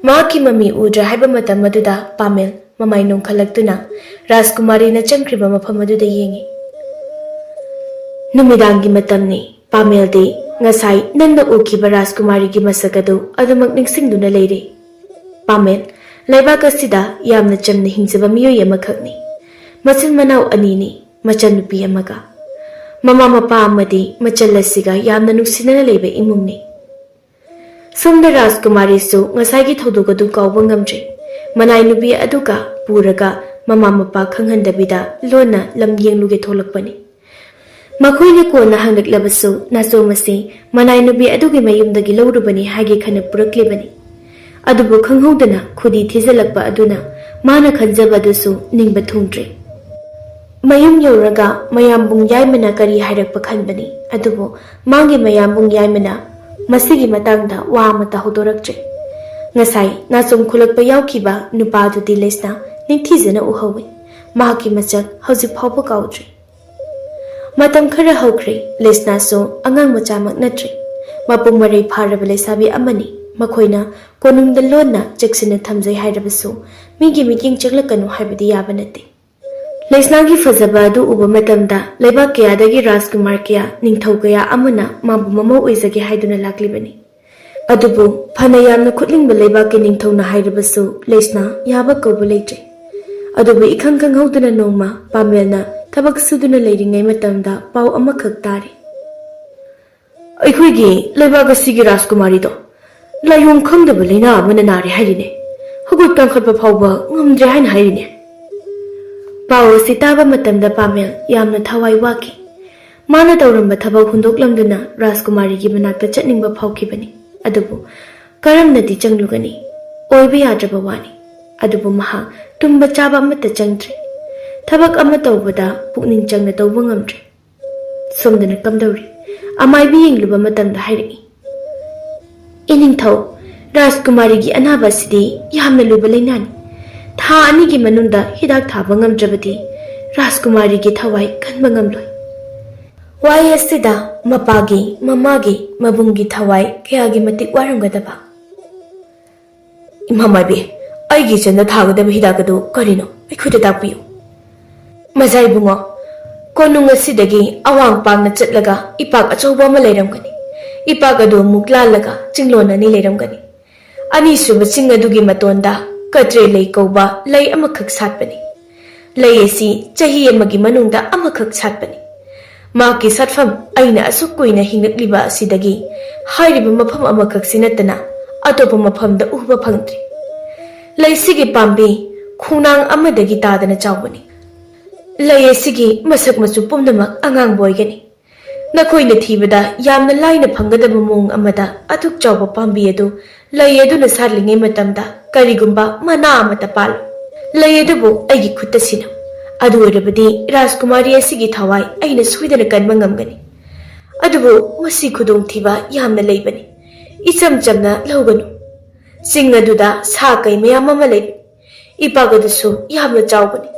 ꯃꯍꯥꯛꯀꯤ ꯃꯃꯤ ꯎꯗ꯭ꯔꯦ ꯍꯥꯏꯕ ꯃꯇꯝ ꯑꯗꯨꯗ ꯄꯥꯃꯦꯜ ꯃꯃꯥꯏ ꯅꯣꯡꯈꯠꯂꯛꯇꯨꯅ ꯔꯥꯖꯀꯨꯃꯥꯔꯤꯅ ꯆꯪꯈ꯭ꯔꯤꯕ ꯃꯐꯝ ꯑꯗꯨꯗ ꯌꯦꯡꯉꯤ꯫ ꯅꯨꯃꯤꯗꯥꯡꯒꯤ ꯃꯇꯝꯅꯤ꯫ ꯄꯥꯃꯦꯜꯗꯤ ꯉꯁꯥꯏ ꯅꯪꯅ ꯎꯈꯤꯕ ꯔꯥꯖꯀꯨꯃꯥꯔꯤꯒꯤ ꯃꯁꯛ ꯑꯗꯨ ꯑꯗꯨꯃꯛ ꯅꯤꯡꯁꯤꯡꯗꯨꯅ ꯂꯩꯔꯤ꯫ ꯄꯥꯃꯦꯜ ꯂꯩꯕꯥꯛ ꯑꯁꯤꯗ ꯌꯥꯝꯅ ꯆꯝꯅ ꯍꯤꯡꯖꯕ ꯃꯤꯑꯣꯏ ꯑꯃꯈꯛꯅꯤ꯫ ꯃꯆꯤꯟ ꯃꯅꯥꯎ ꯑꯅꯤꯅꯤ, ꯃꯆꯟꯅꯨꯄꯤ ꯑꯃꯒ꯫ ꯃꯃꯥ ꯃꯄꯥ ꯑꯃꯗꯤ ꯃꯆꯜ ꯑꯁꯤꯒ ꯌꯥꯝꯅ ꯅꯨꯡꯁꯤꯅꯅ ꯂꯩꯕ ꯏꯃꯨꯡꯅꯤ꯫ ꯁꯣꯝꯗ ꯔꯥꯖꯀꯨꯃꯥꯔꯤꯁꯨ ꯉꯁꯥꯏꯒꯤ ꯊꯧꯗꯣꯛ ꯑꯗꯨ ꯀꯥꯎꯕ ꯉꯝꯗ꯭ꯔꯦ꯫ ꯃꯅꯥꯏ ꯅꯨꯄꯤ ꯑꯗꯨꯒ ꯄꯨꯔꯒ ꯃꯃꯥ ꯃꯄꯥ ꯈꯪꯍꯟꯗꯕꯤꯗ ꯂꯣꯟꯅ ꯂꯝ ꯌꯦꯡꯂꯨꯒꯦ ꯊꯣꯛꯂꯛꯄꯅꯤ꯫ ꯃꯈꯣꯏꯅ ꯀꯣꯟꯅ ꯍꯪꯂꯛꯂꯕꯁꯨ ꯅꯥꯆꯣꯝ ꯑꯁꯤ ꯃꯅꯥꯏ ꯅꯨꯄꯤ ꯑꯗꯨꯒꯤ ꯃꯌꯨꯝꯗꯒꯤ ꯂꯧꯔꯨꯕꯅꯤ ꯍꯥꯏꯒꯦ ꯈꯟꯅ ꯄꯨꯔꯛꯂꯤꯕꯅꯤ꯫ ꯑꯗꯨꯕꯨ ꯈꯪꯍꯧꯗꯅ ꯈꯨꯗꯤ ꯊꯤꯖꯤꯜꯂꯛꯄ ꯑꯗꯨꯅ ꯃꯥꯅ ꯈꯟꯖꯕ ꯑꯗꯨꯁꯨ ꯅꯤꯡꯕ ꯊꯨꯡꯗ꯭ꯔꯦ꯫ ꯃꯌꯨꯝ ꯌꯧꯔꯒ ꯃꯌꯥꯝꯕꯨꯡ ꯌꯥꯏꯃꯅ ꯀꯔꯤ ꯍꯥꯏꯔꯛꯄ ꯈꯟꯕꯅꯤ, ꯑꯗꯨꯕꯨ ꯃꯥꯒꯤ ꯃꯌꯥꯝꯕꯨꯡ ꯌꯥꯏꯃꯅ ꯃꯁꯤꯒꯤ ꯃꯇꯥꯡꯗ ꯋꯥ ꯑꯃꯠꯇ ꯍꯧꯗꯣꯔꯛꯇ꯭ꯔꯦ꯫ ꯉꯁꯥꯏ ꯅꯥꯆꯣꯝ ꯈꯨꯂꯛꯄ ꯌꯥꯎꯈꯤꯕ ꯅꯨꯄꯥꯗꯨꯗꯤ ꯂꯩꯁꯅꯥ ꯅꯤꯡꯊꯤꯖꯅ ꯎꯍꯧꯏ꯫ ꯃꯍꯥꯛꯀꯤ ꯃꯁꯛ ꯍꯧꯖꯤꯛ ꯐꯥꯎꯕ ꯀꯥꯎꯗ꯭ꯔꯤ꯫ ꯃꯇꯝ ꯈꯔ ꯍꯧꯈ꯭ꯔꯦ꯫ ꯂꯩꯁꯅꯥꯁꯨ ꯑꯉꯥꯡ ꯃꯆꯥꯃꯛ ꯅꯠꯇ꯭ꯔꯤ꯫ ꯃꯄꯨꯡ ꯃꯔꯩ ꯐꯥꯔꯕ ꯂꯩꯁꯥꯕꯤ ꯑꯃꯅꯤ꯫ ꯃꯈꯣꯏꯅ ꯀꯣꯅꯨꯡꯗ ꯂꯣꯟꯅ ꯆꯦꯛꯁꯤꯟꯅ ꯊꯝꯖꯩ ꯍꯥꯏꯔꯕꯁꯨ ꯃꯤꯒꯤ ꯃꯤꯠꯌꯦꯡ ꯆꯪꯂꯛꯀꯅꯨ ꯍꯥꯏꯕꯗꯤ ꯌꯥꯕ ꯅꯠꯇꯦ꯫ ꯂꯩꯁꯅꯥꯒꯤ ꯐꯖꯕ ꯑꯗꯨ ꯎꯕ ꯃꯇꯝꯗ ꯂꯩꯕꯥꯛ ꯀꯌꯥꯗꯒꯤ ꯔꯥꯖꯀꯨꯃꯥꯔ ꯀꯌꯥ, ꯅꯤꯡꯊꯧ ꯀꯌꯥ ꯑꯃꯅ ꯃꯥꯕꯨ ꯃꯃꯧ ꯑꯣꯏꯖꯒꯦ ꯍꯥꯏꯗꯨꯅ ꯂꯥꯛꯂꯤꯕꯅꯤ꯫ ꯑꯗꯨꯕꯨ ꯐꯅ ꯌꯥꯝꯅ ꯈꯨꯠꯂꯤꯡꯕ ꯂꯩꯕꯥꯛꯀꯤ ꯅꯤꯡꯊꯧꯅ ꯍꯥꯏꯔꯕꯁꯨ ꯂꯩꯁꯅꯥ ꯌꯥꯕ ꯀꯧꯕ ꯂꯩꯇ꯭ꯔꯦ꯫ ꯑꯗꯨꯕꯨ ꯏꯈꯪ ꯈꯪꯍꯧꯗꯅ ꯅꯣꯡꯃ ꯄꯥꯃꯦꯜꯅ ꯊꯕꯛ ꯁꯨꯗꯨꯅ ꯂꯩꯔꯤꯉꯩ ꯃꯇꯝꯗ ꯄꯥꯎ ꯑꯃꯈꯛ ꯇꯥꯔꯤ꯫ "ꯑꯩꯈꯣꯏꯒꯤ ꯂꯩꯕꯥꯛ ꯑꯁꯤꯒꯤ ꯔꯥꯖꯀꯨꯃꯥꯔꯤꯗꯣ ꯂꯥꯏꯑꯣꯡ ꯈꯪꯗꯕ ꯂꯩꯅꯥ ꯑꯃꯅ ꯅꯥꯔꯦ ꯍꯥꯏꯔꯤꯅꯦ꯫ ꯍꯧꯒꯠ ꯀꯥꯡꯈꯠꯄ ꯐꯥꯎꯕ ꯉꯝꯗ꯭ꯔꯦ ꯍꯥꯏꯅ ꯍꯥꯏꯔꯤꯅꯦ꯫" ꯄꯥꯎ ꯑꯁꯤ ꯇꯥꯕ ꯃꯇꯝꯗ ꯄꯥꯃꯦꯜ ꯌꯥꯝꯅ ꯊꯋꯥꯏ ꯋꯥꯈꯤ꯫ ꯃꯥꯅ ꯇꯧꯔꯝꯕ ꯊꯕꯛ ꯍꯨꯟꯗꯣꯛꯂꯝꯗꯨꯅ ꯔꯥꯖꯀꯨꯃꯥꯔꯤꯒꯤ ꯃꯅꯥꯛꯇ ꯆꯠꯅꯤꯡꯕ ꯐꯥꯎꯈꯤꯕꯅꯤ꯫ ꯑꯗꯨꯕꯨ ꯀꯔꯝꯅꯗꯤ ꯆꯪꯂꯨꯒꯅꯤ? ꯑꯣꯏꯕ ꯌꯥꯗ꯭ꯔꯕ ꯋꯥꯅꯤ꯫ ꯑꯗꯨꯕꯨ ꯃꯍꯥꯛ ꯇꯨꯝꯕ ꯆꯥꯕ ꯑꯃꯠꯇ ꯆꯪꯗ꯭ꯔꯦ꯫ ꯊꯕꯛ ꯑꯃ ꯇꯧꯕꯗ ꯄꯨꯛꯅꯤꯡ ꯆꯪꯅ ꯇꯧꯕ ꯉꯝꯗ꯭ꯔꯦ꯫ ꯁꯣꯝꯗꯅ ꯀꯝꯗꯧꯔꯤ? ꯑꯃꯥꯏꯕꯤ ꯌꯦꯡꯂꯨꯕ ꯃꯇꯝꯗ ꯍꯥꯏꯔꯛꯏ, "ꯏꯅꯤꯡꯊꯧ, ꯔꯥꯖꯀꯨꯃꯥꯔꯤꯒꯤ ꯑꯅꯥꯕ ꯑꯁꯤꯗꯤ ꯌꯥꯝꯅ ꯂꯨꯕ ꯂꯥꯏꯅꯥꯅꯤ꯫ ꯊꯥ ꯑꯅꯤꯒꯤ ꯃꯅꯨꯡꯗ ꯍꯤꯗꯥꯛ ꯊꯥꯕ ꯉꯝꯗ꯭ꯔꯕꯗꯤ ꯔꯥꯖꯀꯨꯃꯥꯔꯤꯒꯤ ꯊꯋꯥꯏ ꯀꯟꯕ ꯉꯝꯂꯣꯏ꯫ ꯋꯥꯍꯩ ꯑꯁꯤꯗ ꯃꯄꯥꯒꯤ, ꯃꯃꯥꯒꯤ, ꯃꯕꯨꯡꯒꯤ ꯊꯋꯥꯏ ꯀꯌꯥꯒꯤ ꯃꯇꯤꯛ ꯋꯥꯔꯝꯒꯗꯕ!" "ꯏꯃꯥ ꯃꯥꯏꯕꯤ, ꯑꯩꯒꯤ ꯏꯆꯟꯗ ꯊꯥꯒꯗꯕ ꯍꯤꯗꯥꯛ ꯑꯗꯨ ꯀꯔꯤꯅꯣ? ꯑꯩꯈꯣꯏꯗ ꯇꯥꯛꯄꯤꯌꯨ꯫" "ꯃꯖꯥ ꯏꯕꯨꯡꯉꯣ, ꯀꯣꯅꯨꯡ ꯑꯁꯤꯗꯒꯤ ꯑꯋꯥꯡ ꯄꯥꯡꯅ ꯆꯠꯂꯒ ꯏꯄꯥꯛ ꯑꯆꯧꯕ ꯑꯃ ꯂꯩꯔꯝꯒꯅꯤ꯫ ꯏꯄꯥꯛ ꯑꯗꯨ ꯑꯃꯨꯛ ꯂꯥꯜꯂꯒ ꯆꯤꯡꯂꯣꯟ ꯑꯅꯤ ꯂꯩꯔꯝꯒꯅꯤ꯫ ꯑꯅꯤꯁꯨꯕ ꯆꯤꯡ ꯑꯗꯨꯒꯤ ꯃꯇꯣꯟꯗ ꯀꯇ꯭ꯔꯦ ꯂꯩ ꯀꯧꯕ ꯂꯩ ꯑꯃꯈꯛ ꯁꯥꯠꯄꯅꯤ꯫ ꯂꯩ ꯑꯁꯤ ꯆꯍꯤ ꯑꯃꯒꯤ ꯃꯅꯨꯡꯗ ꯑꯃꯈꯛ ꯁꯥꯠꯄꯅꯤ꯫ ꯃꯍꯥꯛꯀꯤ ꯁꯥꯠꯐꯝ ꯑꯩꯅ ꯑꯁꯨꯛ ꯀꯨꯏꯅ ꯍꯤꯡꯂꯛꯂꯤꯕ ꯑꯁꯤꯗꯒꯤ ꯍꯥꯏꯔꯤꯕ ꯃꯐꯝ ꯑꯃꯈꯛꯁꯤ ꯅꯠꯇꯅ ꯑꯇꯣꯞꯄ ꯃꯐꯝꯗ ꯎꯕ ꯐꯪꯗ꯭ꯔꯤ꯫ ꯂꯩꯁꯤꯒꯤ ꯄꯥꯝꯕꯤ ꯈꯣꯡꯅꯥꯡ ꯑꯃꯗꯒꯤ ꯇꯥꯗꯅ ꯆꯥꯎꯕꯅꯤ꯫ ꯂꯩ ꯑꯁꯤꯒꯤ ꯃꯁꯛ ꯃꯆꯨ ꯄꯨꯝꯅꯃꯛ ꯑꯉꯥꯡꯕ ꯑꯣꯏꯒꯅꯤ꯫ ꯅꯈꯣꯏꯅ ꯊꯤꯕꯗ ꯌꯥꯝꯅ ꯂꯥꯏꯅ ꯐꯪꯒꯗꯕ ꯃꯑꯣꯡ ꯑꯃꯗ ꯑꯗꯨꯛ ꯆꯥꯎꯕ ꯄꯥꯝꯕꯤ ꯑꯗꯨ ꯂꯩ ꯑꯗꯨꯅ ꯁꯥꯠꯂꯤꯉꯩ ꯃꯇꯝꯗ ꯀꯔꯤꯒꯨꯝꯕ ꯃꯅꯥ ꯑꯃꯠꯇ ꯄꯥꯜꯂꯨ꯫ ꯂꯩ ꯑꯗꯨꯕꯨ ꯑꯩꯒꯤ ꯈꯨꯠꯇ ꯁꯤꯟꯅꯧ꯫ ꯑꯗꯨ ꯑꯣꯏꯔꯕꯗꯤ ꯔꯥꯖꯀꯨꯃꯥꯔꯤ ꯑꯁꯤꯒꯤ ꯊꯋꯥꯏ ꯑꯩꯅ ꯁꯣꯏꯗꯅ ꯀꯟꯕ ꯉꯝꯒꯅꯤ꯫ ꯑꯗꯨꯕꯨ ꯃꯁꯤ ꯈꯨꯗꯣꯡꯊꯤꯕ ꯌꯥꯝꯅ ꯂꯩꯕꯅꯤ꯫ ꯏꯆꯝ ꯆꯝꯅ ꯂꯧꯒꯅꯨ꯫ ꯆꯤꯡ ꯑꯗꯨꯗ ꯁꯥ ꯀꯩ ꯃꯌꯥꯝ ꯑꯃ ꯂꯩꯕꯅꯤ꯫ ꯏꯄꯥꯛ ꯑꯗꯨꯁꯨ ꯌꯥꯝꯅ ꯆꯥꯎꯕꯅꯤ꯫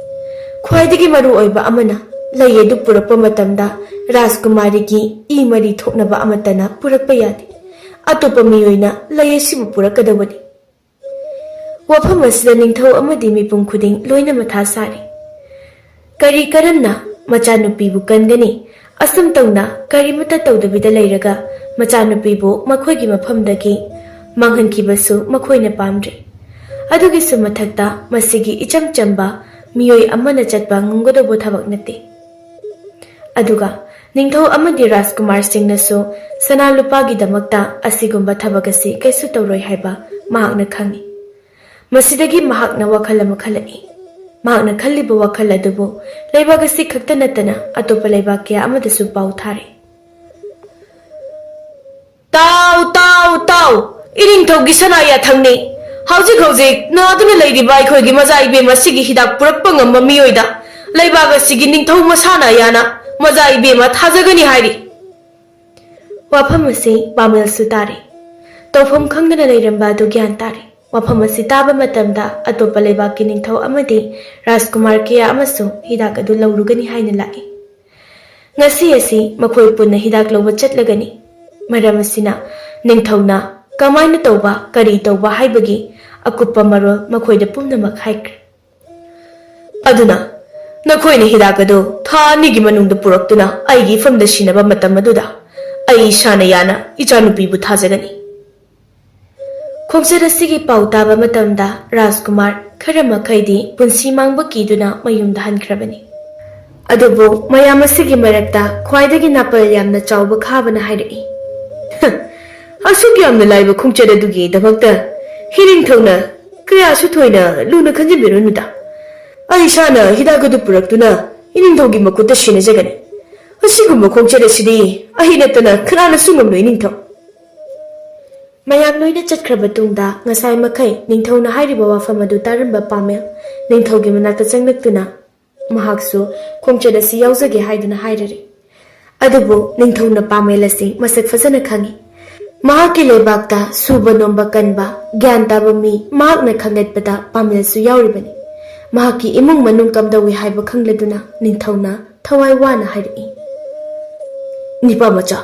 ꯈ꯭ꯋꯥꯏꯗꯒꯤ ꯃꯔꯨ ꯑꯣꯏꯕ ꯑꯃꯅ, ꯂꯩ ꯑꯗꯨ ꯄꯨꯔꯛꯄ ꯃꯇꯝꯗ ꯔꯥꯖꯀꯨꯃꯥꯔꯤꯒꯤ ꯏ ꯃꯔꯤ ꯊꯣꯛꯅꯕ ꯑꯃꯠꯇꯅ ꯄꯨꯔꯛꯄ ꯌꯥꯗꯦ꯫ ꯑꯇꯣꯞꯄ ꯃꯤꯑꯣꯏꯅ ꯂꯩ ꯑꯁꯤꯕꯨ ꯄꯨꯔꯛꯀꯗꯧꯕꯅꯤ꯫" ꯋꯥꯐꯝ ꯑꯁꯤꯗ ꯅꯤꯡꯊꯧ ꯑꯃꯗꯤ ꯃꯤꯄꯨꯝ ꯈꯨꯗꯤꯡ ꯂꯣꯏꯅ ꯃꯊꯥ ꯁꯥꯔꯤ꯫ ꯀꯔꯤ ꯀꯔꯝꯅ ꯃꯆꯥꯅꯨꯄꯤꯕꯨ ꯀꯟꯒꯅꯤ? ꯑꯁꯨꯝ ꯇꯧꯅ ꯀꯔꯤꯃꯠꯇ ꯇꯧꯗꯕꯤꯗ ꯂꯩꯔꯒ ꯃꯆꯥꯅꯨꯄꯤꯕꯨ ꯃꯈꯣꯏꯒꯤ ꯃꯐꯝꯗꯒꯤ ꯃꯥꯡꯍꯟꯈꯤꯕꯁꯨ ꯃꯈꯣꯏꯅ ꯄꯥꯝꯗ꯭ꯔꯦ꯫ ꯑꯗꯨꯒꯤꯁꯨ ꯃꯊꯛꯇ ꯃꯁꯤꯒꯤ ꯏꯆꯝ ꯆꯝꯕ ꯃꯤꯑꯣꯏ ꯑꯃꯅ ꯆꯠꯄ ꯉꯝꯒꯗꯧꯕ ꯊꯕꯛ ꯅꯠꯇꯦ꯫ ꯑꯗꯨꯒ ꯅꯤꯡꯊꯧ ꯑꯃꯗꯤ ꯔꯥꯖꯀꯨꯃꯥꯔꯁꯤꯡꯅꯁꯨ ꯁꯅꯥ ꯂꯨꯄꯥꯒꯤꯗꯃꯛꯇ ꯑꯁꯤꯒꯨꯝꯕ ꯊꯕꯛ ꯑꯁꯤ ꯀꯩꯁꯨ ꯇꯧꯔꯣꯏ ꯍꯥꯏꯕ ꯃꯍꯥꯛꯅ ꯈꯪꯏ꯫ ꯃꯁꯤꯗꯒꯤ ꯃꯍꯥꯛꯅ ꯋꯥꯈꯜ ꯑꯃ ꯈꯜꯂꯛꯏ꯫ ꯃꯍꯥꯛꯅ ꯈꯜꯂꯤꯕ ꯋꯥꯈꯜ ꯑꯗꯨꯕꯨ ꯂꯩꯕꯥꯛ ꯑꯁꯤ ꯈꯛꯇ ꯅꯠꯇꯅ ꯑꯇꯣꯞꯄ ꯂꯩꯕꯥꯛ ꯀꯌꯥ ꯑꯃꯗꯁꯨ ꯄꯥꯎ ꯊꯥꯔꯦ꯫ "ꯇꯥꯎ, ꯇꯥꯎ, ꯇꯥꯎ! ꯏꯅꯤꯡꯊꯧꯒꯤ ꯁꯅꯥ ꯌꯥꯊꯪꯅꯤ꯫ ꯍꯧꯖꯤꯛ ꯍꯧꯖꯤꯛ ꯅꯥꯗꯨꯅ ꯂꯩꯔꯤꯕ ꯑꯩꯈꯣꯏꯒꯤ ꯃꯆꯥ ꯏꯕꯦꯝ ꯑꯁꯤꯒꯤ ꯍꯤꯗꯥꯛ ꯄꯨꯔꯛꯄ ꯉꯝꯕ ꯃꯤꯑꯣꯏꯗ ꯂꯩꯕꯥꯛ ꯑꯁꯤꯒꯤ ꯅꯤꯡꯊꯧ ꯃꯁꯥꯅ ꯌꯥꯅ ꯃꯆꯥ ꯏꯕꯦꯝ ꯊꯥꯖꯒꯅꯤ ꯍꯥꯏꯔꯤ꯫ ꯋꯥꯐꯝ ꯑꯁꯤ ꯄꯥꯃꯦꯜꯁꯨ ꯇꯥꯔꯦ꯫ ꯇꯧꯐꯝ ꯈꯪꯗꯅ ꯂꯩꯔꯝꯕ ꯑꯗꯨ ꯒ꯭ꯌꯥꯟ ꯇꯥꯔꯦ꯫ ꯋꯥꯐꯝ ꯑꯁꯤ ꯇꯥꯕ ꯃꯇꯝꯗ ꯑꯇꯣꯞꯄ ꯂꯩꯕꯥꯛꯀꯤ ꯅꯤꯡꯊꯧ ꯑꯃꯗꯤ ꯔꯥꯖꯀꯨꯃꯥꯔ ꯀꯌꯥ ꯑꯃꯁꯨ ꯍꯤꯗꯥꯛ ꯑꯗꯨ ꯂꯧꯔꯨꯒꯅꯤ ꯍꯥꯏꯅ ꯂꯥꯛꯏ꯫ ꯉꯁꯤ ꯑꯁꯤ ꯃꯈꯣꯏ ꯄꯨꯟꯅ ꯍꯤꯗꯥꯛ ꯂꯧꯕ ꯆꯠꯂꯒꯅꯤ꯫ ꯃꯔꯝ ꯑꯁꯤꯅ ꯅꯤꯡꯊꯧꯅ ꯀꯃꯥꯏꯅ ꯇꯧꯕ, ꯀꯔꯤ ꯇꯧꯕ ꯍꯥꯏꯕꯒꯤ ꯑꯀꯨꯞꯄ ꯃꯔꯣꯜ ꯃꯈꯣꯏꯗ ꯄꯨꯝꯅꯃꯛ ꯍꯥꯏꯈ꯭ꯔꯦ꯫ ꯑꯗꯨꯅ ꯅꯈꯣꯏꯅ ꯍꯤꯗꯥꯛ ꯑꯗꯨ ꯊꯥ ꯑꯅꯤꯒꯤ ꯃꯅꯨꯡꯗ ꯄꯨꯔꯛꯇꯨꯅ ꯑꯩꯒꯤ ꯏꯐꯝꯗ ꯁꯤꯟꯅꯕ ꯃꯇꯝ ꯑꯗꯨꯗ ꯑꯩ ꯏꯁꯥꯅ ꯌꯥꯅ ꯏꯆꯥꯅꯨꯄꯤꯕꯨ ꯊꯥꯖꯒꯅꯤ꯫ ꯈꯣꯡꯆꯠ ꯑꯁꯤꯒꯤ ꯄꯥꯎ ꯇꯥꯕ ꯃꯇꯝꯗ ꯔꯥꯖꯀꯨꯃꯥꯔ ꯈꯔ ꯃꯈꯩꯗꯤ ꯄꯨꯟꯁꯤ ꯃꯥꯡꯕ ꯀꯤꯗꯨꯅ ꯃꯌꯨꯝꯗ ꯍꯟꯈ꯭ꯔꯕꯅꯤ꯫ ꯑꯗꯨꯕꯨ ꯃꯌꯥꯝ ꯑꯁꯤꯒꯤ ꯃꯔꯛꯇ ꯈ꯭ꯋꯥꯏꯗꯒꯤ ꯅꯥꯄꯜ ꯌꯥꯝꯅ ꯆꯥꯎꯕ ꯈꯥꯕꯅ ꯍꯥꯏꯔꯛꯏ, "ꯑꯁꯨꯛ ꯌꯥꯝꯅ ꯂꯥꯏꯕ ꯈꯣꯡꯆꯠ ꯑꯗꯨꯒꯤꯗꯃꯛꯇ ꯏꯅꯤꯡꯊꯧꯅ ꯀꯌꯥꯁꯨ ꯊꯣꯏꯅ ꯂꯨꯅ ꯈꯟꯖꯤꯟꯕꯤꯔꯨꯅꯨꯗ꯫ ꯑꯩ ꯏꯁꯥꯅ ꯍꯤꯗꯥꯛ ꯑꯗꯨ ꯄꯨꯔꯛꯇꯨꯅ ꯏꯅꯤꯡꯊꯧꯒꯤ ꯃꯈꯨꯠꯇ ꯁꯤꯟꯅꯖꯒꯅꯤ꯫ ꯑꯁꯤꯒꯨꯝꯕ ꯈꯣꯡꯆꯠ ꯑꯁꯤꯗꯤ ꯑꯩ ꯅꯠꯇꯅ ꯀꯅꯥꯅꯁꯨ ꯉꯝꯂꯣꯏ, ꯏꯅꯤꯡꯊꯧ꯫" ꯃꯌꯥꯝ ꯂꯣꯏꯅ ꯆꯠꯈ꯭ꯔꯕ ꯇꯨꯡꯗ ꯉꯁꯥꯏ ꯃꯈꯩ ꯅꯤꯡꯊꯧꯅ ꯍꯥꯏꯔꯤꯕ ꯋꯥꯐꯝ ꯑꯗꯨ ꯇꯥꯔꯝꯕ ꯄꯥꯃꯦꯜ ꯅꯤꯡꯊꯧꯒꯤ ꯃꯅꯥꯛꯇ ꯆꯪꯂꯛꯇꯨꯅ ꯃꯍꯥꯛꯁꯨ ꯈꯣꯡꯆꯠ ꯑꯁꯤ ꯌꯥꯎꯖꯒꯦ ꯍꯥꯏꯗꯨꯅ ꯍꯥꯏꯔꯔꯦ꯫ ꯑꯗꯨꯕꯨ ꯅꯤꯡꯊꯧꯅ ꯄꯥꯃꯦꯜ ꯑꯁꯤ ꯃꯁꯛ ꯐꯖꯅ ꯈꯪꯏ꯫ ꯃꯍꯥꯛꯀꯤ ꯂꯩꯕꯥꯛꯇ ꯁꯨꯕ ꯅꯣꯝꯕ ꯀꯟꯕ, ꯒ꯭ꯌꯥꯟ ꯇꯥꯕ ꯃꯤ ꯃꯍꯥꯛꯅ ꯈꯪꯒꯠꯄꯗ ꯄꯥꯃꯦꯜꯁꯨ ꯌꯥꯎꯔꯤꯕꯅꯤ꯫ ꯃꯍꯥꯛꯀꯤ ꯏꯃꯨꯡ ꯃꯅꯨꯡ ꯀꯝꯗꯧꯏ ꯍꯥꯏꯕ ꯈꯪꯂꯗꯨꯅ ꯅꯤꯡꯊꯧꯅ ꯊꯋꯥꯏ ꯋꯥꯅ ꯍꯥꯏꯔꯛꯏ, "ꯅꯤꯄꯥ ꯃꯆꯥ,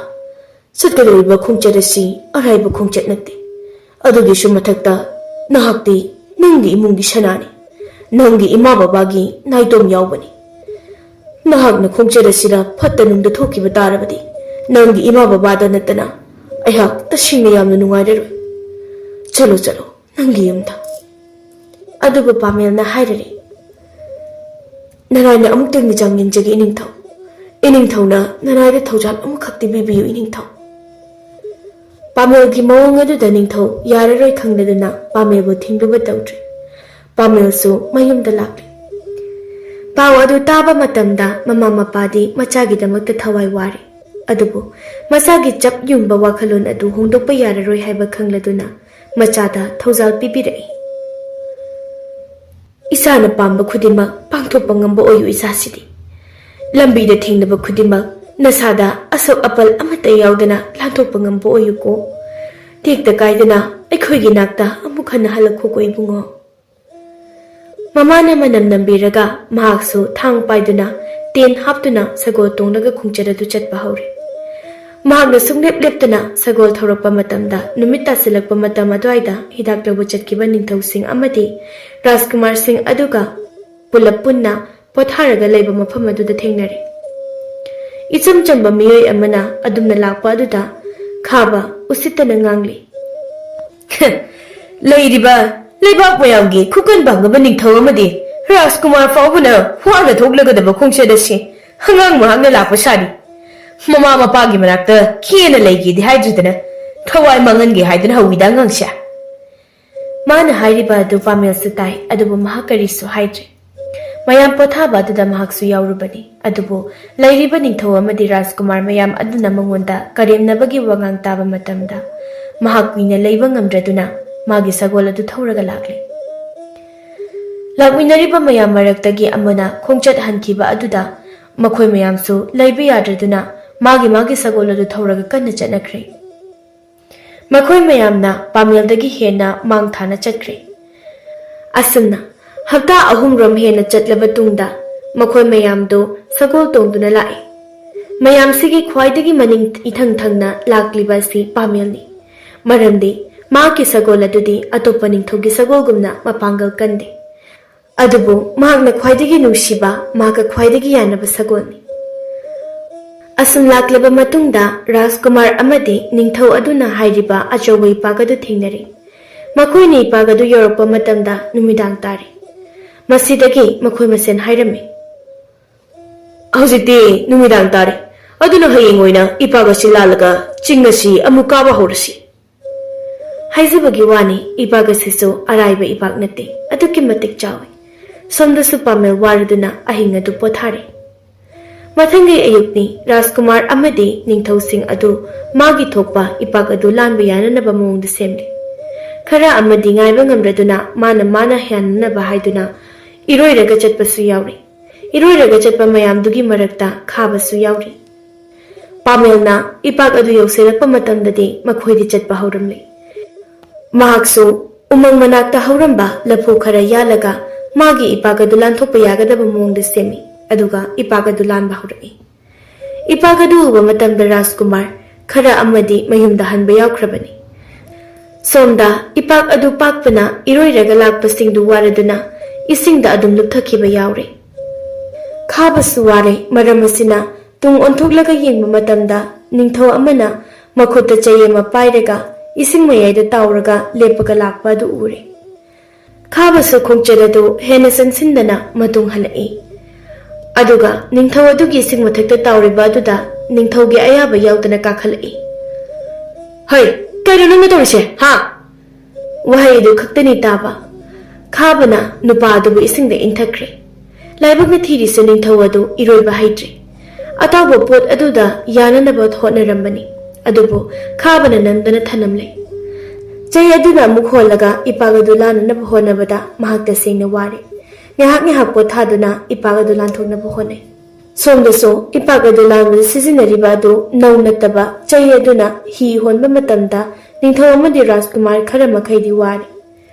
ꯆꯠꯀꯗꯧꯔꯤꯕ ꯈꯣꯡꯆꯠ ꯑꯁꯤ ꯑꯔꯥꯏꯕ ꯈꯣꯡꯆꯠ ꯅꯠꯇꯦ꯫ ꯑꯗꯨꯒꯤꯁꯨ ꯃꯊꯛꯇ ꯅꯍꯥꯛꯇꯤ ꯅꯪꯒꯤ ꯏꯃꯨꯡꯒꯤ ꯁꯅꯥꯅꯤ꯫ ꯅꯪꯒꯤ ꯏꯃꯥ ꯕꯕꯥꯒꯤ ꯅꯥꯏꯇꯣꯝ ꯌꯥꯎꯕꯅꯤ꯫ ꯅꯍꯥꯛꯅ ꯈꯣꯡꯆꯠ ꯑꯁꯤꯗ ꯐꯠꯇ ꯅꯨꯡꯗ ꯊꯣꯛꯈꯤꯕ ꯇꯥꯔꯕꯗꯤ ꯅꯪꯒꯤ ꯏꯃꯥ ꯕꯕꯥꯗ ꯅꯠꯇꯅ ꯑꯩꯍꯥꯛ ꯇꯁꯦꯡꯅ ꯌꯥꯝꯅ ꯅꯨꯡꯉꯥꯏꯔꯔꯣꯏ꯫ ꯆꯠꯂꯣ, ꯆꯠꯂꯣ, ꯅꯪꯒꯤ ꯌꯨꯝꯗ꯫" ꯑꯗꯨꯕꯨ ꯄꯥꯃꯦꯜꯅ ꯍꯥꯏꯔꯔꯦ, "ꯅꯔꯥꯏꯅ ꯑꯃꯨꯛꯇꯪ ꯃꯤꯆꯥꯡ ꯌꯦꯡꯖꯒꯦ ꯏꯅꯤꯡꯊꯧ꯫ ꯏꯅꯤꯡꯊꯧꯅ ꯅꯔꯥꯏꯗ ꯊꯧꯖꯥꯜ ꯑꯃꯈꯛꯇꯤ ꯄꯤꯕꯤꯌꯨ ꯏꯅꯤꯡꯊꯧ꯫" ꯄꯥꯃꯦꯜꯒꯤ ꯃꯑꯣꯡ ꯑꯗꯨꯗ ꯅꯤꯡꯊꯧ ꯌꯥꯔꯔꯣꯏ ꯈꯪꯂꯗꯨꯅ ꯄꯥꯃꯦꯜꯕꯨ ꯊꯤꯡꯂꯨꯕ ꯇꯧꯗ꯭ꯔꯤ꯫ ꯄꯥꯃꯦꯜꯁꯨ ꯃꯌꯨꯝꯗ ꯂꯥꯛꯂꯤ꯫ ꯄꯥꯎ ꯑꯗꯨ ꯇꯥꯕ ꯃꯇꯝꯗ ꯃꯃꯥ ꯃꯄꯥꯗꯤ ꯃꯆꯥꯒꯤꯗꯃꯛꯇ ꯊꯋꯥꯏ ꯋꯥꯔꯤ꯫ ꯑꯗꯨꯕꯨ ꯃꯆꯥꯒꯤ ꯆꯞ ꯌꯨꯡꯕ ꯋꯥꯈꯜꯂꯣꯟ ꯑꯗꯨ ꯍꯣꯡꯗꯣꯛꯄ ꯌꯥꯔꯔꯣꯏ ꯍꯥꯏꯕ ꯈꯪꯂꯗꯨꯅ ꯃꯆꯥꯗ ꯊꯧꯖꯥꯜ ꯄꯤꯕꯤꯔꯛꯏ꯫ "ꯏꯆꯥꯅ ꯄꯥꯝꯕ ꯈꯨꯗꯤꯡꯃꯛ ꯄꯥꯡꯊꯣꯛꯄ ꯉꯝꯕ ꯑꯣꯏꯌꯨ ꯏꯆꯥꯁꯤꯗꯤ꯫ ꯂꯝꯕꯤꯗ ꯊꯦꯡꯅꯕ ꯈꯨꯗꯤꯡꯃꯛ ꯅꯁꯥꯗ ꯑꯁꯣꯛ ꯑꯄꯜ ꯑꯃꯠꯇ ꯌꯥꯎꯗꯅ ꯂꯥꯟꯊꯣꯛꯄ ꯉꯝꯕ ꯑꯣꯏꯌꯨꯀꯣ꯫ ꯇꯦꯛꯇ ꯀꯥꯏꯗꯅ ꯑꯩꯈꯣꯏꯒꯤ ꯅꯥꯛꯇ ꯑꯃꯨꯛ ꯍꯟꯅ ꯍꯜꯂꯛꯈꯣꯀꯣ ꯏꯕꯨꯡꯉꯣ꯫" ꯃꯃꯥꯅ ꯃꯅꯝ ꯅꯝꯕꯤꯔꯒ ꯃꯍꯥꯛꯁꯨ ꯊꯥꯡ ꯄꯥꯏꯗꯨꯅ ꯇꯦꯟ ꯍꯥꯞꯇꯨꯅ ꯁꯒꯣꯜ ꯇꯣꯡꯂꯒ ꯈꯣꯡꯆꯠ ꯑꯗꯨ ꯆꯠꯄ ꯍꯧꯔꯦ꯫ ꯃꯍꯥꯛꯅ ꯁꯨꯡꯂꯦꯞ ꯂꯦꯞꯇꯅ ꯁꯒꯣꯜ ꯊꯧꯔꯛꯄ ꯃꯇꯝꯗ ꯅꯨꯃꯤꯠ ꯇꯥꯁꯤꯜꯂꯛꯄ ꯃꯇꯝ ꯑꯗꯨꯋꯥꯏꯗ ꯍꯤꯗꯥꯛ ꯂꯧꯕ ꯆꯠꯈꯤꯕ ꯅꯤꯡꯊꯧꯁꯤꯡ ꯑꯃꯗꯤ ꯔꯥꯖꯀꯨꯃꯥꯔꯁꯤꯡ ꯑꯗꯨꯒ ꯄꯨꯂꯞ ꯄꯨꯟꯅ ꯄꯣꯊꯥꯔꯒ ꯂꯩꯕ ꯃꯐꯝ ꯑꯗꯨꯗ ꯊꯦꯡꯅꯔꯦ꯫ ꯏꯆꯝ ꯆꯝꯕ ꯃꯤꯑꯣꯏ ꯑꯃꯅ ꯑꯗꯨꯝꯅ ꯂꯥꯛꯄ ꯑꯗꯨꯗ ꯈꯥꯕ ꯎꯁꯤꯠꯇꯅ ꯉꯥꯡꯂꯤ꯫ "ꯂꯩꯔꯤꯕ ꯂꯩꯕꯥꯛ ꯃꯌꯥꯝꯒꯤ ꯈꯨꯀꯟ ꯄꯥꯡꯒꯕ ꯅꯤꯡꯊꯧ ꯑꯃꯗꯤ ꯔꯥꯖꯀꯨꯃꯥꯔ ꯐꯥꯎꯕꯅ ꯋꯥꯅ ꯊꯣꯛꯂꯒꯗꯕ ꯈꯣꯡꯆꯠ ꯑꯁꯤ ꯑꯉꯥꯡ ꯃꯍꯥꯛꯅ ꯂꯥꯛꯄ ꯁꯥꯔꯤ꯫ ꯃꯃꯥ ꯃꯄꯥꯒꯤ ꯃꯅꯥꯛꯇ ꯀꯦꯅ ꯂꯩꯒꯦꯗꯤ ꯍꯥꯏꯗ꯭ꯔꯗꯅ ꯊꯋꯥꯏ ꯃꯥꯡꯍꯟꯒꯦ ꯍꯥꯏꯗꯨꯅ ꯍꯧꯋꯤꯗ ꯑꯉꯥꯡꯁꯦ꯫" ꯃꯥꯅ ꯍꯥꯏꯔꯤꯕ ꯑꯗꯨ ꯄꯥꯃꯦꯜꯁꯨ ꯇꯥꯏ, ꯑꯗꯨꯕꯨ ꯃꯍꯥꯛ ꯀꯔꯤꯁꯨ ꯍꯥꯏꯗ꯭ꯔꯦ꯫ ꯃꯌꯥꯝ ꯄꯣꯊꯥꯕ ꯑꯗꯨꯗ ꯃꯍꯥꯛꯁꯨ ꯌꯥꯎꯔꯨꯕꯅꯤ꯫ ꯑꯗꯨꯕꯨ ꯂꯩꯔꯤꯕ ꯅꯤꯡꯊꯧ ꯑꯃꯗꯤ ꯔꯥꯖꯀꯨꯃꯥꯔ ꯃꯌꯥꯝ ꯑꯗꯨꯅ ꯃꯉꯣꯟꯗ ꯀꯔꯦꯝꯅꯕꯒꯤ ꯋꯥꯉꯥꯡ ꯇꯥꯕ ꯃꯇꯝꯗ ꯃꯍꯥꯛ ꯀꯨꯏꯅ ꯂꯩꯕ ꯉꯝꯗ꯭ꯔꯗꯨꯅ ꯃꯥꯒꯤ ꯁꯒꯣꯜ ꯑꯗꯨ ꯊꯧꯔꯒ ꯂꯥꯛꯂꯦ꯫ ꯂꯥꯛꯃꯤꯟꯅꯔꯤꯕ ꯃꯌꯥꯝ ꯃꯔꯛꯇꯒꯤ ꯑꯃꯅ ꯈꯣꯡꯆꯠ ꯍꯟꯈꯤꯕ ꯑꯗꯨꯗ ꯃꯈꯣꯏ ꯃꯌꯥꯝꯁꯨ ꯂꯩꯕ ꯌꯥꯗ꯭ꯔꯗꯨꯅ ꯃꯥꯒꯤ ꯃꯥꯒꯤ ꯁꯒꯣꯜ ꯑꯗꯨ ꯊꯧꯔꯒ ꯀꯟꯅ ꯆꯠꯅꯈ꯭ꯔꯦ꯫ ꯃꯈꯣꯏ ꯃꯌꯥꯝꯅ ꯄꯥꯃꯦꯜꯗꯒꯤ ꯍꯦꯟꯅ ꯃꯥꯡ ꯊꯥꯅ ꯆꯠꯈ꯭ꯔꯦ꯫ ꯑꯁꯨꯝꯅ ꯍꯞꯇꯥ ꯑꯍꯨꯝꯔꯣꯝ ꯍꯦꯟꯅ ꯆꯠꯂꯕ ꯇꯨꯡꯗ ꯃꯈꯣꯏ ꯃꯌꯥꯝꯗꯨ ꯁꯒꯣꯜ ꯇꯣꯡꯗꯨꯅ ꯂꯥꯛꯏ꯫ ꯃꯌꯥꯝꯁꯤꯒꯤ ꯈ꯭ꯋꯥꯏꯗꯒꯤ ꯃꯅꯤꯡ ꯏꯊꯪ ꯊꯪꯅ ꯂꯥꯛꯂꯤꯕ ꯑꯁꯤ ꯄꯥꯃꯦꯜꯅꯤ꯫ ꯃꯔꯝꯗꯤ ꯃꯍꯥꯛꯀꯤ ꯁꯒꯣꯜ ꯑꯗꯨꯗꯤ ꯑꯇꯣꯞꯄ ꯅꯤꯡꯊꯧꯒꯤ ꯁꯒꯣꯜꯒꯨꯝꯅ ꯃꯄꯥꯡꯒꯜ ꯀꯟꯗꯦ꯫ ꯑꯗꯨꯕꯨ ꯃꯍꯥꯛꯅ ꯈ꯭ꯋꯥꯏꯗꯒꯤ ꯅꯨꯡꯁꯤꯕ, ꯃꯍꯥꯛꯀ ꯈ꯭ꯋꯥꯏꯗꯒꯤ ꯌꯥꯅꯕ ꯁꯒꯣꯜꯅꯤ꯫ ꯑꯁꯨꯝ ꯂꯥꯛꯂꯕ ꯃꯇꯨꯡꯗ ꯔꯥꯖꯀꯨꯃꯥꯔ ꯑꯃꯗꯤ ꯅꯤꯡꯊꯧ ꯑꯗꯨꯅ ꯍꯥꯏꯔꯤꯕ ꯑꯆꯧꯕ ꯏꯄꯥꯛ ꯑꯗꯨ ꯊꯦꯡꯅꯔꯦ꯫ ꯃꯈꯣꯏꯅ ꯏꯄꯥꯛ ꯑꯗꯨ ꯌꯧꯔꯛꯄ ꯃꯇꯝꯗ ꯅꯨꯃꯤꯗꯥꯡ ꯇꯥꯔꯦ꯫ ꯃꯁꯤꯗꯒꯤ ꯃꯈꯣꯏ ꯃꯁꯦꯟ ꯍꯥꯏꯔꯝꯃꯤ, "ꯍꯧꯖꯤꯛꯇꯤ ꯅꯨꯃꯤꯗꯥꯡ ꯇꯥꯔꯦ, ꯑꯗꯨꯅ ꯍꯌꯦꯡ ꯑꯣꯏꯅ ꯏꯄꯥꯛ ꯑꯁꯤ ꯂꯥꯜꯂꯒ ꯆꯤꯡ ꯑꯁꯤ ꯑꯃꯨꯛ ꯀꯥꯕ ꯍꯧꯔꯁꯤ꯫" ꯍꯥꯏꯖꯕꯒꯤ ꯋꯥꯅꯤ, ꯏꯄꯥꯛ ꯑꯁꯤꯁꯨ ꯑꯔꯥꯏꯕ ꯏꯄꯥꯛ ꯅꯠꯇꯦ, ꯑꯗꯨꯛꯀꯤ ꯃꯇꯤꯛ ꯆꯥꯎꯏ꯫ ꯁꯣꯝꯗꯁꯨ ꯄꯥꯃꯦꯜ ꯋꯥꯔꯗꯨꯅ ꯑꯍꯤꯡ ꯑꯗꯨ ꯄꯣꯊꯥꯔꯦ꯫ ꯃꯊꯪꯒꯤ ꯑꯌꯨꯛꯅꯤ, ꯔꯥꯖꯀꯨꯃꯥꯔ ꯑꯃꯗꯤ ꯅꯤꯡꯊꯧꯁꯤꯡ ꯑꯗꯨ ꯃꯥꯒꯤ ꯊꯣꯛꯄ ꯏꯄꯥꯛ ꯑꯗꯨ ꯂꯥꯟꯕ ꯌꯥꯅꯅꯕ ꯃꯑꯣꯡꯗ ꯁꯦꯝꯂꯤ꯫ ꯈꯔ ꯑꯃꯗꯤ ꯉꯥꯏꯕ ꯉꯝꯗꯗꯨꯅ ꯃꯥꯅ ꯃꯥꯅ ꯌꯥꯅꯅꯕ ꯍꯥꯏꯗꯨꯅ ꯏꯔꯣꯏꯔꯒ ꯆꯠꯄꯁꯨ ꯌꯥꯎꯔꯤ꯫ ꯏꯔꯣꯏꯔꯒ ꯆꯠꯄ ꯃꯌꯥꯝꯗꯨꯒꯤ ꯃꯔꯛꯇ ꯈꯥꯕꯁꯨ ꯌꯥꯎꯔꯤ꯫ ꯄꯥꯃꯦꯜꯅ ꯏꯄꯥꯛ ꯑꯗꯨ ꯌꯧꯁꯤꯜꯂꯛꯄ ꯃꯇꯝꯗꯗꯤ ꯃꯈꯣꯏꯗꯤ ꯆꯠꯄ ꯍꯧꯔꯝꯂꯦ꯫ ꯃꯍꯥꯛꯁꯨ ꯎꯃꯪ ꯃꯅꯥꯛꯇ ꯍꯧꯔꯝꯕ ꯂꯐꯨ ꯈꯔ ꯌꯥꯜꯂꯒ ꯃꯥꯒꯤ ꯏꯄꯥꯛ ꯑꯗꯨ ꯂꯥꯟꯊꯣꯛꯄ ꯌꯥꯒꯗꯕ ꯃꯑꯣꯡꯗ ꯁꯦꯝꯃꯤ, ꯑꯗꯨꯒ ꯏꯄꯥꯛ ꯑꯗꯨ ꯂꯥꯟꯕ ꯍꯧꯔꯛꯏ꯫ ꯏꯄꯥꯛ ꯑꯗꯨ ꯎꯕ ꯃꯇꯝꯗ ꯔꯥꯖꯀꯨꯃꯥꯔ ꯈꯔ ꯑꯃꯗꯤ ꯃꯌꯨꯝꯗ ꯍꯟꯕ ꯌꯥꯎꯈ꯭ꯔꯕꯅꯤ꯫ ꯁꯣꯝꯗ ꯏꯄꯥꯛ ꯑꯗꯨ ꯄꯥꯛꯄꯅ ꯏꯔꯣꯏꯔꯒ ꯂꯥꯛꯄꯁꯤꯡꯗꯨ ꯋꯥꯔꯗꯨꯅ ꯏꯁꯤꯡꯗ ꯑꯗꯨꯝ ꯂꯨꯞꯊꯈꯤꯕ ꯌꯥꯎꯔꯦ꯫ ꯈꯥꯕꯁꯨ ꯋꯥꯔꯦ, ꯃꯔꯝ ꯑꯁꯤꯅ ꯇꯨꯡ ꯑꯣꯟꯊꯣꯛꯂꯒ ꯌꯦꯡꯕ ꯃꯇꯝꯗ ꯅꯤꯡꯊꯧ ꯑꯃꯅ ꯃꯈꯨꯠꯇ ꯆꯩ ꯑꯃ ꯄꯥꯏꯔꯒ ꯏꯁꯤꯡ ꯃꯌꯥꯏꯗ ꯇꯥꯎꯔꯒ ꯂꯦꯞꯄꯒ ꯂꯥꯛꯄ ꯑꯗꯨ ꯎꯔꯦ꯫ ꯈꯥꯕꯁꯨ ꯈꯣꯡꯆꯠ ꯑꯗꯨ ꯍꯦꯟꯅ ꯆꯪꯁꯤꯟꯗꯅ ꯃꯇꯨꯡ ꯍꯜꯂꯛꯏ꯫ ꯑꯗꯨꯒ ꯅꯤꯡꯊꯧ ꯑꯗꯨꯒꯤ ꯏꯁꯤꯡ ꯃꯊꯛꯇ ꯇꯥꯎꯔꯤꯕ ꯑꯗꯨꯗ ꯅꯤꯡꯊꯧꯒꯤ ꯑꯌꯥꯕ ꯌꯥꯎꯗꯅ ꯀꯥꯈꯠꯂꯛꯏ꯫ "ꯍꯩ, ꯀꯩꯅꯣ ꯅꯪꯅ ꯇꯧꯔꯤꯁꯦ, ꯍꯥ?" ꯋꯥꯍꯩ ꯑꯗꯨ ꯈꯛꯇꯅꯤ ꯇꯥꯕ꯫ ꯈꯥꯕꯅ ꯅꯨꯄꯥ ꯑꯗꯨꯕꯨ ꯏꯁꯤꯡꯗ ꯏꯟꯊꯈ꯭ꯔꯦ꯫ ꯂꯥꯏꯕꯛꯅ ꯊꯤꯔꯤꯁꯨ ꯅꯤꯡꯊꯧ ꯑꯗꯨ ꯏꯔꯣꯏꯕ ꯍꯩꯇ꯭ꯔꯦ꯫ ꯑꯇꯥꯎꯕ ꯄꯣꯠ ꯑꯗꯨꯗ ꯌꯥꯅꯅꯕ ꯍꯣꯠꯅꯔꯝꯕꯅꯤ, ꯑꯗꯨꯕꯨ ꯈꯥꯕꯅ ꯅꯝꯗꯅ ꯊꯅꯝꯂꯦ꯫ ꯆꯩ ꯑꯗꯨꯅ ꯑꯃꯨꯛ ꯍꯣꯜꯂꯒ ꯏꯄꯥꯛ ꯑꯗꯨ ꯂꯥꯟꯅꯅꯕ ꯍꯣꯠꯅꯕꯗ ꯃꯍꯥꯛ ꯇꯁꯦꯡꯅ ꯋꯥꯔꯦ꯫ ꯉꯥꯏꯍꯥꯛ ꯉꯥꯏꯍꯥꯛ ꯄꯣꯊꯥꯗꯨꯅ ꯏꯄꯥꯛ ꯑꯗꯨ ꯂꯥꯟꯊꯣꯛꯅꯕ ꯍꯣꯠꯅꯩ꯫ ꯁꯣꯝꯗꯁꯨ ꯏꯄꯥꯛ ꯑꯗꯨ ꯂꯥꯟꯕꯗ ꯁꯤꯖꯤꯟꯅꯔꯤꯕ ꯑꯗꯨ ꯅꯧ ꯅꯠꯇꯕ ꯆꯩ ꯑꯗꯨꯅ ꯍꯤ ꯍꯣꯟꯕ ꯃꯇꯝꯗ ꯅꯤꯡꯊꯧ ꯑꯃꯗꯤ ꯔꯥꯖꯀꯨꯃꯥꯔ ꯈꯔ ꯃꯈꯩꯗꯤ ꯋꯥꯔꯤ꯫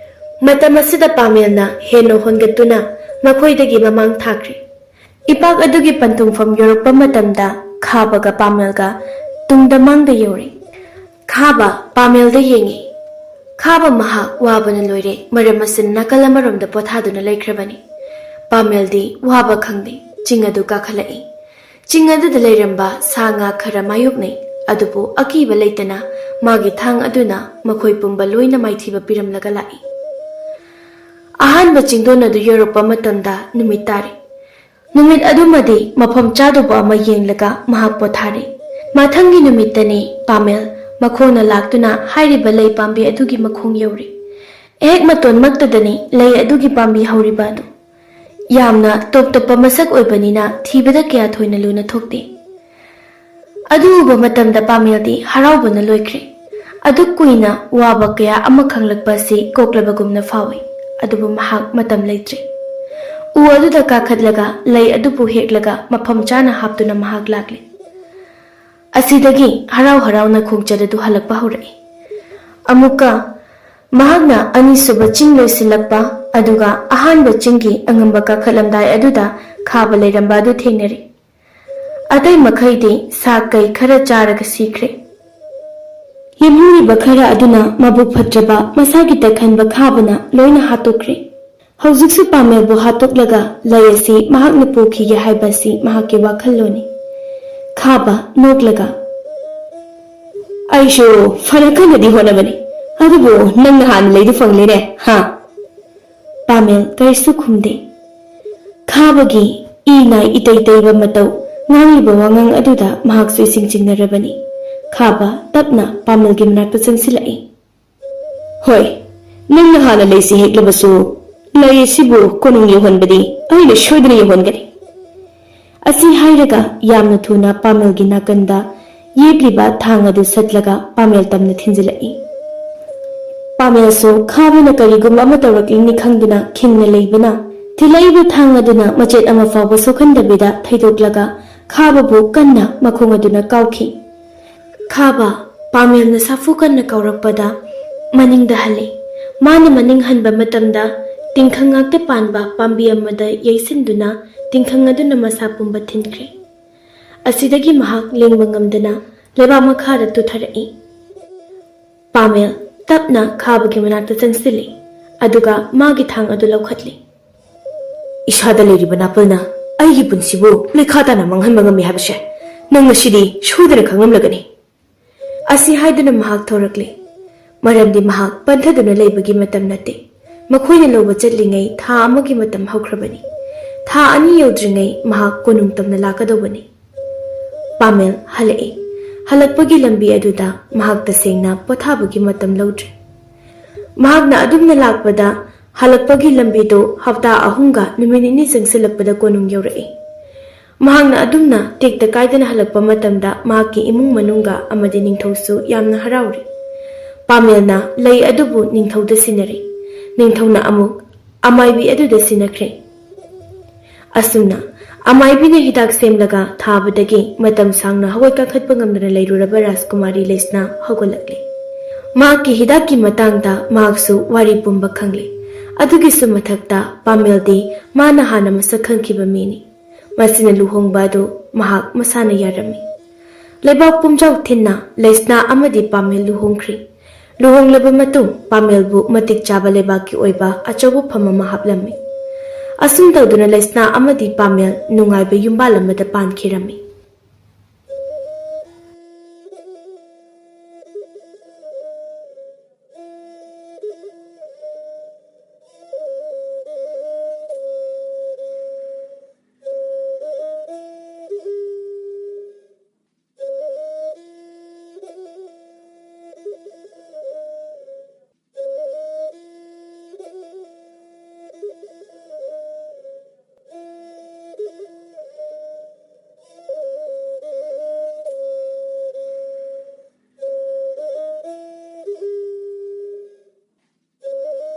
ꯃꯇꯝ ꯑꯁꯤꯗ ꯄꯥꯃꯦꯜꯅ ꯍꯦꯟꯅ ꯍꯣꯟꯒꯠꯇꯨꯅ ꯃꯈꯣꯏꯗꯒꯤ ꯃꯃꯥꯡ ꯊꯥꯈ꯭ꯔꯦ꯫ ꯏꯄꯥꯛ ꯑꯗꯨꯒꯤ ꯄꯟꯊꯨꯡꯐꯝ ꯌꯧꯔꯛꯄ ꯃꯇꯝꯗ ꯈꯥꯕꯒ ꯄꯥꯃꯦꯜꯒ ꯇꯨꯡꯗ ꯃꯥꯡꯗ ꯌꯧꯔꯦ꯫ ꯈꯥꯕ ꯄꯥꯃꯦꯜꯗ ꯌꯦꯡꯉꯤ꯫ ꯈꯥꯕ ꯃꯍꯥꯛ ꯋꯥꯕꯅ ꯂꯣꯏꯔꯦ, ꯃꯔꯝ ꯑꯁꯤꯅ ꯅꯥꯀꯜ ꯑꯃꯔꯣꯝꯗ ꯄꯣꯊꯥꯗꯨꯅ ꯂꯩꯈ꯭ꯔꯕꯅꯤ꯫ ꯄꯥꯃꯦꯜꯗꯤ ꯋꯥꯕ ꯈꯪꯗꯦ, ꯆꯤꯡ ꯑꯗꯨ ꯀꯥꯈꯠꯂꯛꯏ꯫ ꯆꯤꯡ ꯑꯗꯨꯗ ꯂꯩꯔꯝꯕ ꯁꯥ ꯉꯥ ꯈꯔ ꯃꯥꯌꯣꯛꯅꯩ, ꯑꯗꯨꯕꯨ ꯑꯀꯤꯕ ꯂꯩꯇꯅ ꯃꯥꯒꯤ ꯊꯥꯡ ꯑꯗꯨꯅ ꯃꯈꯣꯏ ꯄꯨꯝꯕ ꯂꯣꯏꯅ ꯃꯥꯏꯊꯤꯕ ꯄꯤꯔꯝꯂꯒ ꯂꯥꯛꯏ꯫ ꯑꯍꯥꯟꯕ ꯆꯤꯡꯗꯣꯟ ꯑꯗꯨ ꯌꯧꯔꯛꯄ ꯃꯇꯝꯗ ꯅꯨꯃꯤꯠ ꯇꯥꯔꯦ꯫ ꯅꯨꯃꯤꯠ ꯑꯗꯨꯃꯗꯤ ꯃꯐꯝ ꯆꯥꯗꯕ ꯑꯃ ꯌꯦꯡꯂꯒ ꯃꯍꯥꯛ ꯄꯣꯊꯥꯔꯦ꯫ ꯃꯊꯪꯒꯤ ꯅꯨꯃꯤꯠꯇꯅꯤ ꯄꯥꯃꯦꯜ ꯃꯈꯣꯡꯅ ꯂꯥꯛꯇꯨꯅ ꯍꯥꯏꯔꯤꯕ ꯂꯩ ꯄꯥꯝꯕꯤ ꯑꯗꯨꯒꯤ ꯃꯈꯣꯡ ꯌꯧꯔꯦ꯫ ꯑꯦꯍꯦꯛ ꯃꯇꯣꯟꯃꯛꯇꯗꯅꯤ ꯂꯩ ꯑꯗꯨꯒꯤ ꯄꯥꯝꯕꯤ ꯍꯧꯔꯤꯕ ꯑꯗꯨ꯫ ꯌꯥꯝꯅ ꯇꯣꯞ ꯇꯣꯞꯄ ꯃꯁꯛ ꯑꯣꯏꯕꯅꯤꯅ ꯊꯤꯕꯗ ꯀꯌꯥ ꯊꯣꯏꯅ ꯂꯨꯅ ꯊꯣꯛꯇꯦ꯫ ꯑꯗꯨ ꯎꯕ ꯃꯇꯝꯗ ꯄꯥꯃꯦꯜꯗꯤ ꯍꯔꯥꯎꯕꯅ ꯂꯣꯏꯈ꯭ꯔꯦ꯫ ꯑꯗꯨꯛ ꯀꯨꯏꯅ ꯋꯥꯕ ꯀꯌꯥ ꯑꯃ ꯈꯪꯂꯛꯄ ꯑꯁꯤ ꯀꯣꯛꯂꯕꯒꯨꯝꯅ ꯐꯥꯎꯏ꯫ ꯑꯗꯨꯕꯨ ꯃꯍꯥꯛ ꯃꯇꯝ ꯂꯩꯇ꯭ꯔꯦ꯫ ꯎ ꯑꯗꯨꯗ ꯀꯥꯈꯠꯂꯒ ꯂꯩ ꯑꯗꯨꯕꯨ ꯍꯦꯛꯂꯒ ꯃꯐꯝ ꯆꯥꯅ ꯍꯥꯞꯇꯨꯅ ꯃꯍꯥꯛ ꯂꯥꯛꯂꯦ꯫ ꯑꯁꯤꯗꯒꯤ ꯍꯔꯥꯎ ꯍꯔꯥꯎꯅ ꯈꯣꯡꯆꯠ ꯑꯗꯨ ꯍꯜꯂꯛꯄ ꯍꯧꯔꯛꯏ꯫ ꯑꯃꯨꯛꯀ ꯃꯍꯥꯛꯅ ꯑꯅꯤꯁꯨꯕ ꯆꯤꯡ ꯂꯣꯏꯁꯤꯜꯂꯛꯄ, ꯑꯗꯨꯒ ꯑꯍꯥꯟꯕ ꯆꯤꯡꯒꯤ ꯑꯉꯝꯕ ꯀꯥꯈꯠꯂꯝꯗꯥꯏ ꯑꯗꯨꯗ ꯈꯥꯕ ꯂꯩꯔꯝꯕ ꯑꯗꯨ ꯊꯦꯡꯅꯔꯦ꯫ ꯑꯇꯩ ꯃꯈꯩꯗꯤ ꯁꯥ ꯀꯩ ꯈꯔ ꯆꯥꯔꯒ ꯁꯤꯈ꯭ꯔꯦ꯫ ꯂꯦꯝꯍꯧꯔꯤꯕ ꯈꯔ ꯑꯗꯨꯅ ꯃꯕꯨꯛ ꯐꯠꯇ꯭ꯔꯕ ꯃꯁꯥꯒꯤ ꯇꯛꯈꯟꯕ ꯈꯥꯕꯅ ꯂꯣꯏꯅ ꯍꯥꯠꯇꯣꯛꯈ꯭ꯔꯦ꯫ ꯍꯧꯖꯤꯛꯁꯨ ꯄꯥꯃꯦꯜꯕꯨ ꯍꯥꯠꯇꯣꯛꯂꯒ ꯂꯩ ꯑꯁꯤ ꯃꯍꯥꯛꯅ ꯄꯨꯈꯤꯒꯦ ꯍꯥꯏꯕ ꯑꯁꯤ ꯃꯍꯥꯛꯀꯤ ꯋꯥꯈꯜꯂꯣꯟꯅꯤ꯫ ꯈꯥꯕ ꯅꯣꯛꯂꯒ, "ꯑꯩꯁꯨ ꯐꯅ ꯀꯟꯅꯗꯤ ꯍꯣꯠꯅꯕꯅꯤ, ꯑꯗꯨꯕꯨ ꯅꯪꯅ ꯍꯥꯟꯅ ꯂꯩꯗꯨ ꯐꯪꯂꯦꯅꯦ, ꯍꯥ?" ꯄꯥꯃꯦꯜ ꯀꯔꯤꯁꯨ ꯈꯨꯝꯗꯦ꯫ ꯈꯥꯕꯒꯤ ꯏ ꯅꯥꯏ ꯏꯇꯩ ꯇꯩꯕ ꯃꯇꯧ, ꯉꯥꯡꯂꯤꯕ ꯋꯥꯉꯥꯡ ꯑꯗꯨꯗ ꯃꯍꯥꯛꯁꯨ ꯏꯁꯤꯡ ꯆꯤꯡꯅꯔꯕꯅꯤ꯫ ꯈꯥꯕ ꯇꯞꯅ ꯄꯥꯃꯦꯜꯒꯤ ꯃꯅꯥꯛꯇ ꯆꯪꯁꯤꯜꯂꯛꯏ꯫ "ꯍꯣꯏ, ꯅꯪꯅ ꯍꯥꯟꯅ ꯂꯩꯁꯤ ꯍꯦꯛꯂꯕꯁꯨ, ꯂꯩ ꯑꯁꯤꯕꯨ ꯀꯣꯅꯨꯡ ꯌꯧꯍꯟꯕꯗꯤ ꯑꯩꯅ ꯁꯣꯏꯗꯅ ꯌꯧꯍꯟꯒꯅꯤ꯫" ꯑꯁꯤ ꯍꯥꯏꯔꯒ ꯌꯥꯝꯅ ꯊꯨꯅ ꯄꯥꯃꯦꯜꯒꯤ ꯅꯥꯀꯟꯗ ꯌꯦꯞꯂꯤꯕ ꯊꯥꯡ ꯑꯗꯨ ꯁꯠꯂꯒ ꯄꯥꯃꯦꯜ ꯇꯝꯅ ꯊꯤꯟꯖꯤꯜꯂꯛꯏ꯫ ꯄꯥꯃꯦꯜꯁꯨ ꯈꯥꯕꯅ ꯀꯔꯤꯒꯨꯝꯕ ꯑꯃ ꯇꯧꯔꯛꯂꯤꯅꯤ ꯈꯪꯗꯨꯅ ꯈꯤꯡꯅ ꯂꯩꯕꯅ, ꯊꯤꯜꯂꯛꯏꯕ ꯊꯥꯡ ꯑꯗꯨꯅ ꯃꯆꯦꯠ ꯑꯃ ꯐꯥꯎꯕ ꯁꯣꯛꯍꯟꯗꯕꯤꯗ ꯊꯩꯗꯣꯛꯂꯒ ꯈꯥꯕꯕꯨ ꯀꯟꯅ ꯃꯈꯣꯡ ꯑꯗꯨꯅ ꯀꯥꯎꯈꯤ꯫ ꯈꯥꯕ, ꯄꯥꯃꯦꯜꯅ ꯁꯥꯐꯨ ꯀꯟꯅ ꯀꯧꯔꯛꯄꯗ ꯃꯅꯤꯡꯗ ꯍꯜꯂꯦ꯫ ꯃꯥꯅ ꯃꯅꯤꯡ ꯍꯟꯕ ꯃꯇꯝꯗ ꯇꯤꯡꯈꯪ ꯉꯥꯛꯇ ꯄꯥꯟꯕ ꯄꯥꯝꯕꯤ ꯑꯃꯗ ꯌꯩꯁꯤꯟꯗꯨꯅ ꯇꯤꯡꯈꯪ ꯑꯗꯨꯅ ꯃꯁꯥ ꯄꯨꯝꯕ ꯊꯤꯟꯈ꯭ꯔꯦ꯫ ꯑꯁꯤꯗꯒꯤ ꯃꯍꯥꯛ ꯂꯦꯡꯕ ꯉꯝꯗꯅ ꯂꯩꯕꯥꯛ ꯃꯈꯥꯗ ꯇꯨꯊꯔꯛꯏ꯫ ꯄꯥꯃꯦꯜ ꯇꯞꯅ ꯈꯥꯕꯒꯤ ꯃꯅꯥꯛꯇ ꯆꯪꯁꯤꯜꯂꯤ, ꯑꯗꯨꯒ ꯃꯥꯒꯤ ꯊꯥꯡ ꯑꯗꯨ ꯂꯧꯈꯠꯂꯤ꯫ "ꯏꯁꯥꯗ ꯂꯩꯔꯤꯕ ꯅꯥꯄꯜꯅ ꯑꯩꯒꯤ ꯄꯨꯟꯁꯤꯕꯨ ꯂꯩꯈꯥ ꯇꯥꯅ ꯃꯥꯡꯍꯟꯕ ꯉꯝꯃꯤ ꯍꯥꯏꯕꯁꯦ ꯅꯪ ꯉꯁꯤꯗꯤ ꯁꯣꯏꯗꯅ ꯈꯪꯂꯝꯂꯒꯅꯤ꯫" ꯑꯁꯤ ꯍꯥꯏꯗꯨꯅ ꯃꯍꯥꯛ ꯊꯣꯔꯛꯂꯦ, ꯃꯔꯝꯗꯤ ꯃꯍꯥꯛ ꯄꯟꯊꯗꯨꯅ ꯂꯩꯕꯒꯤ ꯃꯇꯝ ꯅꯠꯇꯦ꯫ ꯃꯈꯣꯏꯅ ꯂꯧꯕ ꯆꯠꯂꯤꯉꯩ ꯊꯥ ꯑꯃꯒꯤ ꯃꯇꯝ ꯍꯧꯈ꯭ꯔꯕꯅꯤ꯫ ꯊꯥ ꯑꯅꯤ ꯌꯧꯗ꯭ꯔꯤꯉꯩ ꯃꯍꯥꯛ ꯀꯣꯅꯨꯡ ꯇꯝꯅ ꯂꯥꯛꯀꯗꯧꯕꯅꯤ꯫ ꯄꯥꯃꯦꯜ ꯍꯜꯂꯛꯏ꯫ ꯍꯜꯂꯛꯄꯒꯤ ꯂꯝꯕꯤ ꯑꯗꯨꯗ ꯃꯍꯥꯛ ꯇꯁꯦꯡꯅ ꯄꯣꯊꯥꯕꯒꯤ ꯃꯇꯝ ꯂꯧꯗ꯭ꯔꯦ꯫ ꯃꯍꯥꯛꯅ ꯑꯗꯨꯝꯅ ꯂꯥꯛꯄꯗ ꯍꯜꯂꯛꯄꯒꯤ ꯂꯝꯕꯤꯗꯨ ꯍꯞꯇꯥ ꯑꯍꯨꯝꯒ ꯅꯨꯃꯤꯠ ꯅꯤꯅꯤ ꯆꯪꯁꯤꯜꯂꯛꯄꯗ ꯀꯣꯅꯨꯡ ꯌꯧꯔꯛꯏ꯫ ꯃꯍꯥꯛꯅ ꯑꯗꯨꯝꯅ ꯇꯦꯛꯇ ꯀꯥꯏꯗꯅ ꯍꯜꯂꯛꯄ ꯃꯇꯝꯗ ꯃꯍꯥꯛꯀꯤ ꯏꯃꯨꯡ ꯃꯅꯨꯡꯒ ꯑꯃꯗꯤ ꯅꯤꯡꯊꯧꯁꯨ ꯌꯥꯝꯅ ꯍꯔꯥꯎꯔꯤ꯫ ꯄꯥꯃꯦꯜꯅ ꯂꯩ ꯑꯗꯨꯕꯨ ꯅꯤꯡꯊꯧꯗ ꯁꯤꯟꯅꯔꯦ꯫ ꯅꯤꯡꯊꯧꯅ ꯑꯃꯨꯛ ꯑꯃꯥꯏꯕꯤ ꯑꯗꯨꯗ ꯁꯤꯟꯅꯈ꯭ꯔꯦ꯫ ꯑꯁꯨꯝꯅ ꯑꯃꯥꯏꯕꯤꯅ ꯍꯤꯗꯥꯛ ꯁꯦꯝꯂꯒ ꯊꯥꯕꯗꯒꯤ ꯃꯇꯝ ꯁꯥꯡꯅ ꯍꯧꯒꯠ ꯀꯥꯡꯈꯠꯄ ꯉꯝꯗꯅ ꯂꯩꯔꯨꯔꯕ ꯔꯥꯖꯀꯨꯃꯥꯔꯤ ꯂꯩꯁꯅꯥ ꯍꯧꯒꯠꯂꯛꯂꯦ꯫ ꯃꯍꯥꯛꯀꯤ ꯍꯤꯗꯥꯛꯀꯤ ꯃꯇꯥꯡꯗ ꯃꯍꯥꯛꯁꯨ ꯋꯥꯔꯤ ꯄꯨꯝꯕ ꯈꯪꯂꯦ꯫ ꯑꯗꯨꯒꯤꯁꯨ ꯃꯊꯛꯇ ꯄꯥꯃꯦꯜꯗꯤ ꯃꯥꯅ ꯍꯥꯟꯅ ꯃꯁꯛ ꯈꯪꯈꯤꯕ ꯃꯤꯅꯤ꯫ ꯃꯁꯤꯅ ꯂꯨꯍꯣꯡꯕ ꯑꯗꯨ ꯃꯍꯥꯛ ꯃꯁꯥꯅ ꯌꯥꯔꯝꯃꯤ꯫ ꯂꯩꯕꯥꯛ ꯄꯨꯝꯖꯥꯎ ꯊꯤꯟꯅ ꯂꯩꯁꯅꯥ ꯑꯃꯗꯤ ꯄꯥꯃꯦꯜ ꯂꯨꯍꯣꯡꯈ꯭ꯔꯤ꯫ ꯂꯨꯍꯣꯡꯂꯕ ꯃꯇꯨꯡ ꯄꯥꯃꯦꯜꯕꯨ ꯃꯇꯤꯛ ꯆꯥꯕ ꯂꯩꯕꯥꯛꯀꯤ ꯑꯣꯏꯕ ꯑꯆꯧꯕ ꯐꯝ ꯑꯃ ꯍꯥꯞꯂꯝꯃꯤ꯫ ꯑꯁꯨꯝ ꯇꯧꯗꯨꯅ ꯂꯩꯁꯅꯥ ꯑꯃꯗꯤ ꯄꯥꯃꯦꯜ ꯅꯨꯡꯉꯥꯏꯕ ꯌꯨꯝꯕꯥꯜ ꯑꯃꯗ ꯄꯥꯟꯈꯤꯔꯝꯃꯤ꯫